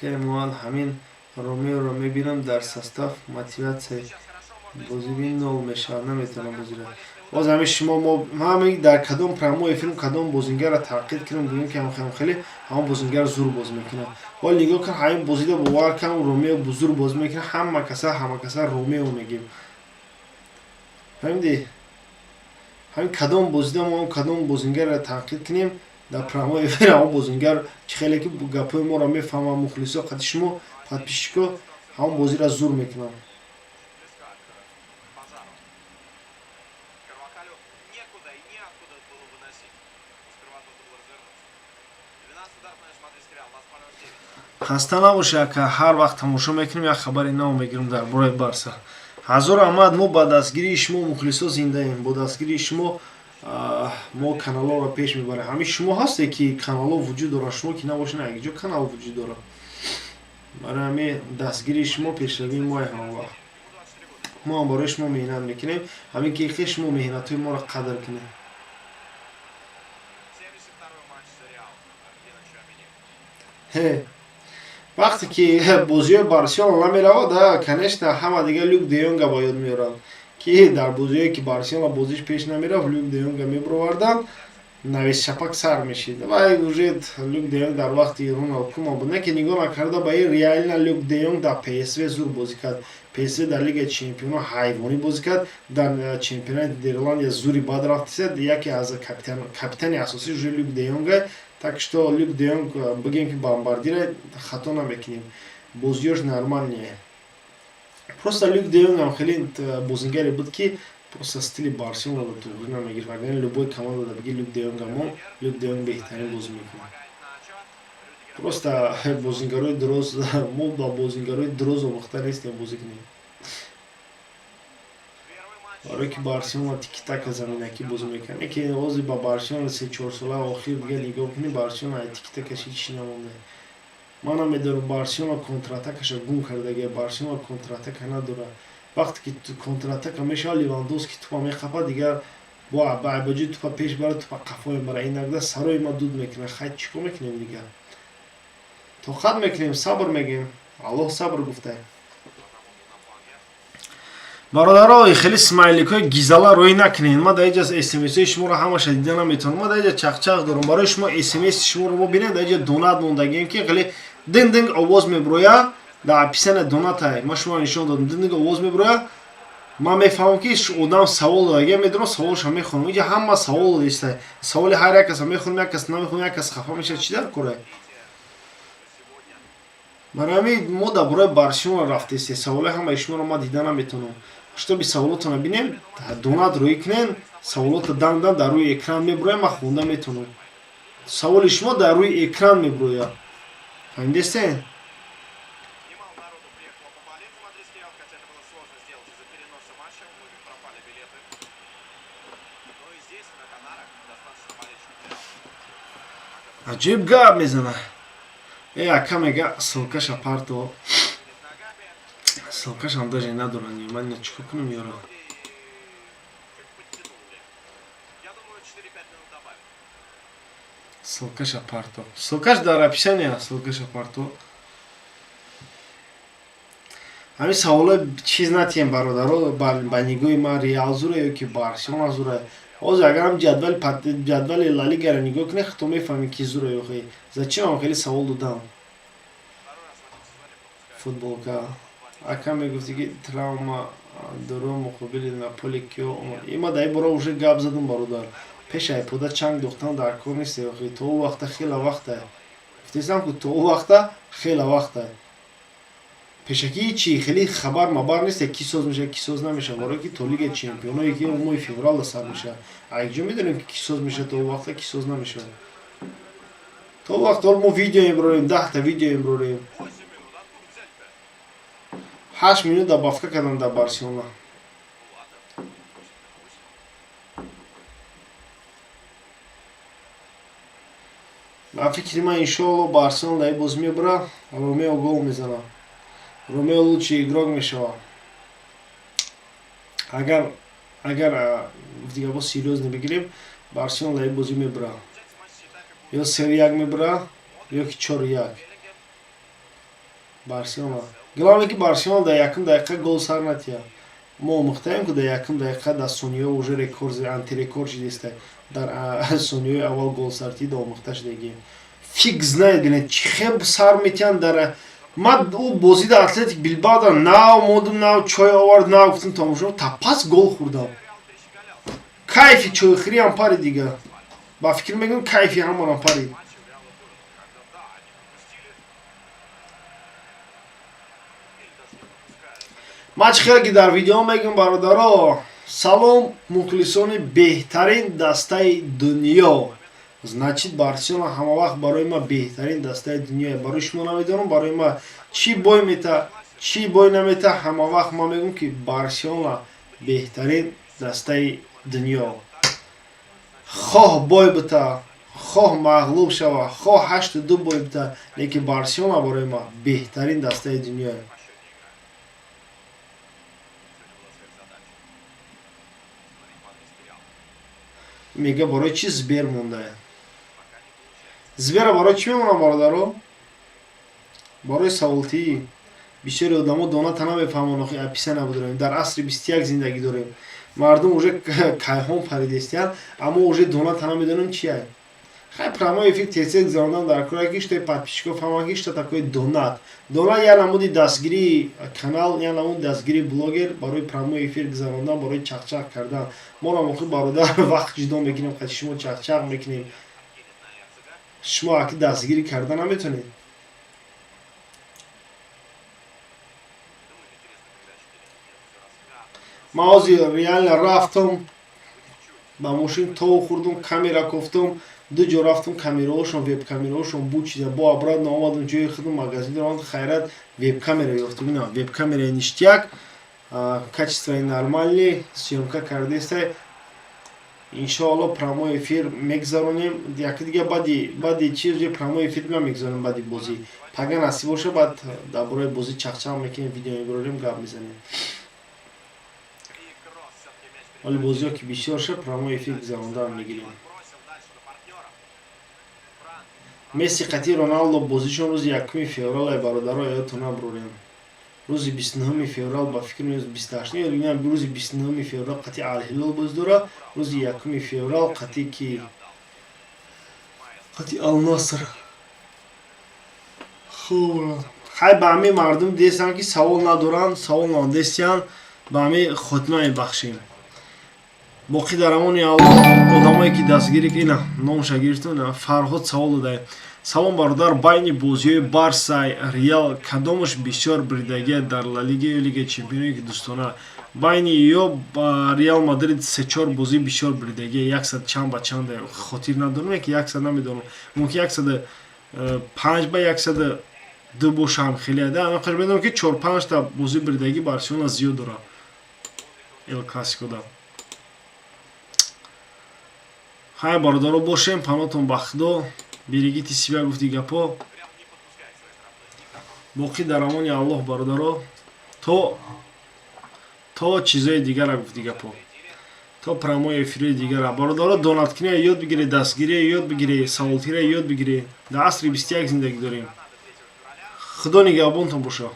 Ман ҳамин Ромеоро мебинам дар состав, мотиватсияи бозиби нол мешавад, наметавонам бозира. Боз ҳамин шумо мо ҳамин дар кадом прямой эфирм кадом бозингарро танқид кунем, гӯем ки ҳам хеле ҳамон бозингар зур боз мекунад. Ҳол нигоҳ кун, ҳамин бозида, бовар кун, Ромео зур боз мекунад, ҳама каса Ромео мегем. Фаҳмидӣ? Ҳамин кадом бозида мо кадом бозингарро танқид кунем дар прямой эфир, ҳамон бозингар чӣ хеле ки гапҳои моро мефаҳманд, мухлисо қати шумо, подписчико, ҳамон бозиро зур мекунанд. Хаста набошӣ, ака, ҳар вақт тамошо мекунем, як хабари нав мегирем дар бораи Барса. Ҳазор раҳмат. Мо ба дастгирии шумо, мухлисо, зиндаем. Бо дастгирии шумо мо каналҳоро пеш мебарем. Ҳамин шумо ҳасте, ки каналҳо вуҷуд дорад. Шумо ки набошед, якҷо канал вуҷуд дорад. Барои ҳамин дастгирии шумо пешравии мои ҳамавақт. Мо ҳам барои шумо меҳнат мекунем, ҳамин ки хе шумо меҳнатҳои моро қадр кунед. 72-й матч за Реал. Лена Чуамени. Ҳе, вақте ки бозиҳои Барселона намеравад, конечно, ҳама дига Люк де Йонга ба ёд меоранд, ки дар бозиҳое ки Барселона бозиш пеш намерафт, Люк де Йонга мебуроварданд, навесшапак сар мешид. Вай уже Люк де Йонг дар вақти Роналд Куман буд, не ки нигоҳ накарда ба ин, реально Люк де Йонг дар ПСВ зур бозӣ кард. ПСВ дар Лигаи чемпионҳо ҳайвонӣ бозӣ кард, дар чемпионати Нидерландия зури бад рафтисад. Яке аз капитани асосӣ уже Люк де Йонга. Так что Люк де Йонг, бигем ки бомбардира, хато намекунем, бозиёш нормальные. Просто Люк де Йонг ҳам хеле бозингаре буд, ки просто стили Барселона туғри намегирифт. Агар любой команда биги Люк де Йонг амон, Люк де Йонг беҳтарин бозӣ мекунад. Просто бозингарои дроз, мо ба бозингарои дроз омӯхта нестем бозӣ кунем. Барое ки Барселона тикитака заминакӣ бозӣ мекунад. Не ки ҳозир ба Барселона 3-4 сола охир дига нигоҳ кунӣ, Барселона тикитакаш ҳеч намонда. Ман намедонам, Барселона контратакаша гум кардагия, Барселона контратака надорад. Вақте ки контратака мешавад, Левандовски тупа мехапад, дигар бо ба ҷои тупа пеш барад, тупа қафо мебарад. Иногда сарои ма дуд мекунад. Хай, чӣ кор мекунем дигар? Тоқат мекунем, сабр мегӯем. Аллоҳ сабр гуфта. Бародаро, хеле смайликҳои гизала рӯй накунед. Ма дар иҷа смсҳои шуморо ҳамаша дида наметавонам. Ма дар иҷа чақчақ дорам. Барои шумо смс шуморо мо бинед, дар иҷа донат мондагием, ки хеле динг-динг овоз меброяд. Дар описания донатай ма шуморо нишон додам. Динг-динг овоз меброяд, ман мефаҳмам, ки одам савол додагия, медонам, саволша мехонам. Иҷа ҳама савол додиста, саволи ҳар як каса мехонам, як кас намехонам, як кас хафа мешавад. Чӣ дар кора? Барои ҳамин мо дар бораи Барселона рафтесте, саволои ҳамаи шуморо ман дида наметавонам. Чтобы саволотона бинем, донат рӯӣ кунен, саволото данг-данг дар рӯи экран меброяд, ман хонда метавонам. Саволи шумо дар рӯи экран меброяд, фаҳмидестен? Немало народу приехало поболеть за мадридский Реал, хотя это было сложно сделать из-за переноса матча. У многих пропали билеты. Но и здесь, на Канарах, достаточно болельщиков Реала. Аҷиб гап мезана. Э, ака, мега, ссылкаша парто. Ногами. Ссылкашам даже надорам. Ман чӣ кор кунам, ёро? И чуть подтянули. Я думаю, 4-5 минут добавят. Ссылкаша парто, ссылкаш дар описания, ссылкаша парто. Ҳамин саволо чиз натием, бародаро. Ба нигоҳи ман, Реал зура ё ки Барселона зура? Ҳозир агарам ҷадвали Ла Лигаро нигоҳ кунед, худто мефаҳмед, ки зура ё хе. Зачем ам хеле савол додам? Второй раз в этом сезоне пропускают. Футболка, ака, мегуфти, ки травма доро, муқобили Наполи киё омад? Има дар ин бора уже гап задам, бародар. Пеш айпода чанг дохтан дар кор нест. Охи, то ӯ вақта хела вақта, гуфтестам ку, то ӯ вақта хела вақта. Пешакӣ чӣ хеле хабар мабар нест, ки соз мешавад, ки соз намешавад, барое ки то Лигаи чемпионое, ки моҳи февралда сар мешавад, а якҷо медонем, ки ки соз мешавад, то ӯ вақта ки соз намешавад. То вақт ҳол мо видео мебарорем, 10-та видео мебарорем. 8 минут. Откуда взяли-то? 8 минут добавка кардан дар Барселона. Ну ладно. 8 так 8. Ба фикри ман, иншоалло, Барселона дар ин бозӣ мебарад. Ромео гол мезанад, Ромео лучший игрок мешавад. Агар дигар боз серьёзно бигирем, Барселона дар ин бозӣ мебарад. Получается, матч с Хетафе будет Ё 3-1 мебарад, ё ки 4-1. Беллингем. Барселона, главное, ки Барселона дар якум дақиқа гол сар натиҳад. Мо омӯхтаем, ки дар якум дақиқа, дар сониҳо уже рекорд, антирекорд шидеста. Дар сониҳои аввал голсартӣ да омӯхта шудагием. Фиг знает, бинед, чӣ хел сар метиҳанд. Дар ман ӯ бозӣ дар Атлетик Билбао нав модум, нав чой овард, нав гуфтам тамошо, та пас гол хӯрдам. Реал перещеголялся. Кайфи чойхӯриам пари дига, ба фикр мекунам, кайфи ҳамарам парид. Матче у Реала тоже, когда, да, они пропустили. Или даже не пропускали. Ман чӣ хеле ки дар видео мегӯям, бародаро, салом, мухлисони беҳтарин дастаи дунё. Значит, Барселона ҳама вақт барои ман беҳтарин дастаи дунёе. Барои шумо намедонам, барои ман чӣ бой мета, чӣ бой намета, ҳама вақт ман мегӯям, ки Барселона беҳтарин дастаи дунё. Хоҳ бой бита, хоҳ мағлуб шава, хоҳ 8-2 бой бита, лекин Барселона барои ман беҳтарин дастаи дунёе. По счете играли. Сегодня была сверхзадача. Остановить мадридский Реал. Мега, барои чӣ Сбер мондае? Пока не получается. Сбера барои чӣ мемонам, бародаро? Барои саволтиӣ. Бисёри одамо доната намефаҳманд. Охи, описания набудорем. Дар асри 21 зиндагӣ дорем, мардум уже кайҳон паридестиянд, аммо уже доната намедонем чия. Хай, прямой эфир тез гузарондан дар кора, ки что подписчиков фаҳманд, ки что такое донат. Донат як намуди дастгирии канал, як намуди дастгирии блогер, барои прямой эфир гузарондан, барои чақчақ кардан. Моро охи, бародар, вақт ҷудо мекунем, қати шумо чақчақ мекунем. Кинет на Эрцега. Шумо аки дастгирӣ карда наметонед. Думаю, интересная передача. Ман ҳозир реально рафтам, ба мошин тов хӯрдум, камера кофтум, ду ҷо рафтум, камераҳошон, веб-камераҳошон буд, чиза. Бо обратно омадам ҷои худам, магазин омадам, хайрат, веб-камера ёфтум. Ина веб-камераи ништяк, качествои нормальный, съёмка кардестай. Иншоалло, прямой эфир мегзаронем яки дига. Баъди чиз прямой эфир мегзаронем, баъди бозӣ. Пага насиб боша, баъд дар бораи бозӣ чақчақ мекунем, видео мебарорем, гап мезанем. Ҳоли бозиҳо ки бисёр шуд, прямой эфир гузарондан мегирем. Месси қати Роналдо бозишон рӯзи 1 феврал, ай бародаро, ёдтон набурорем. Рӯзи 29 феврал, ба фикр, 28, рӯзи 29 феврал қати Алҳилол бозӣ дора, рӯзи 1 феврал қати ки? Қати Алнаср. Хуб, хай, ба ҳамин мардум дестанд, ки савол надоранд, савол надестиянд, ба ҳамин хотима мебахшем. Боқӣ дар амони Аллоҳ. Одамое ки дастгирӣ, ина номша гирифтам, Фарҳод савол додае: «Салом, бародар, байни бозиҳои Барса, Реал кадомаш бисёр бридагия дар Ла Лига ё Лигаи Чемпионое ки дӯстона?» Байни ё Реал Мадрид се-чор бозӣ бисёр бридагия, яксад чанд ба чанд, хотир надорам, яки 100 намедонам, мумкин 105 ба 102 бошам, хеле медонам, ки чор панҷта бозӣ бридагӣ Барселона зиёд дорад Эл Классикода. Хай, бародаро, бошем, панотон ба Худо, берегите себя, гуфти гапо. Боқӣ дар амони Аллоҳ, бародаро, то чизои дигара, гуфти гапо, то прямой эфирои дигара. Бародаро, донаткиния ёд бигиред, дастгирия ёд бигиред, саволтирия ёд бигиред. Дар асри 21 зиндагӣ дорем. Худо нигаҳбонтон боша.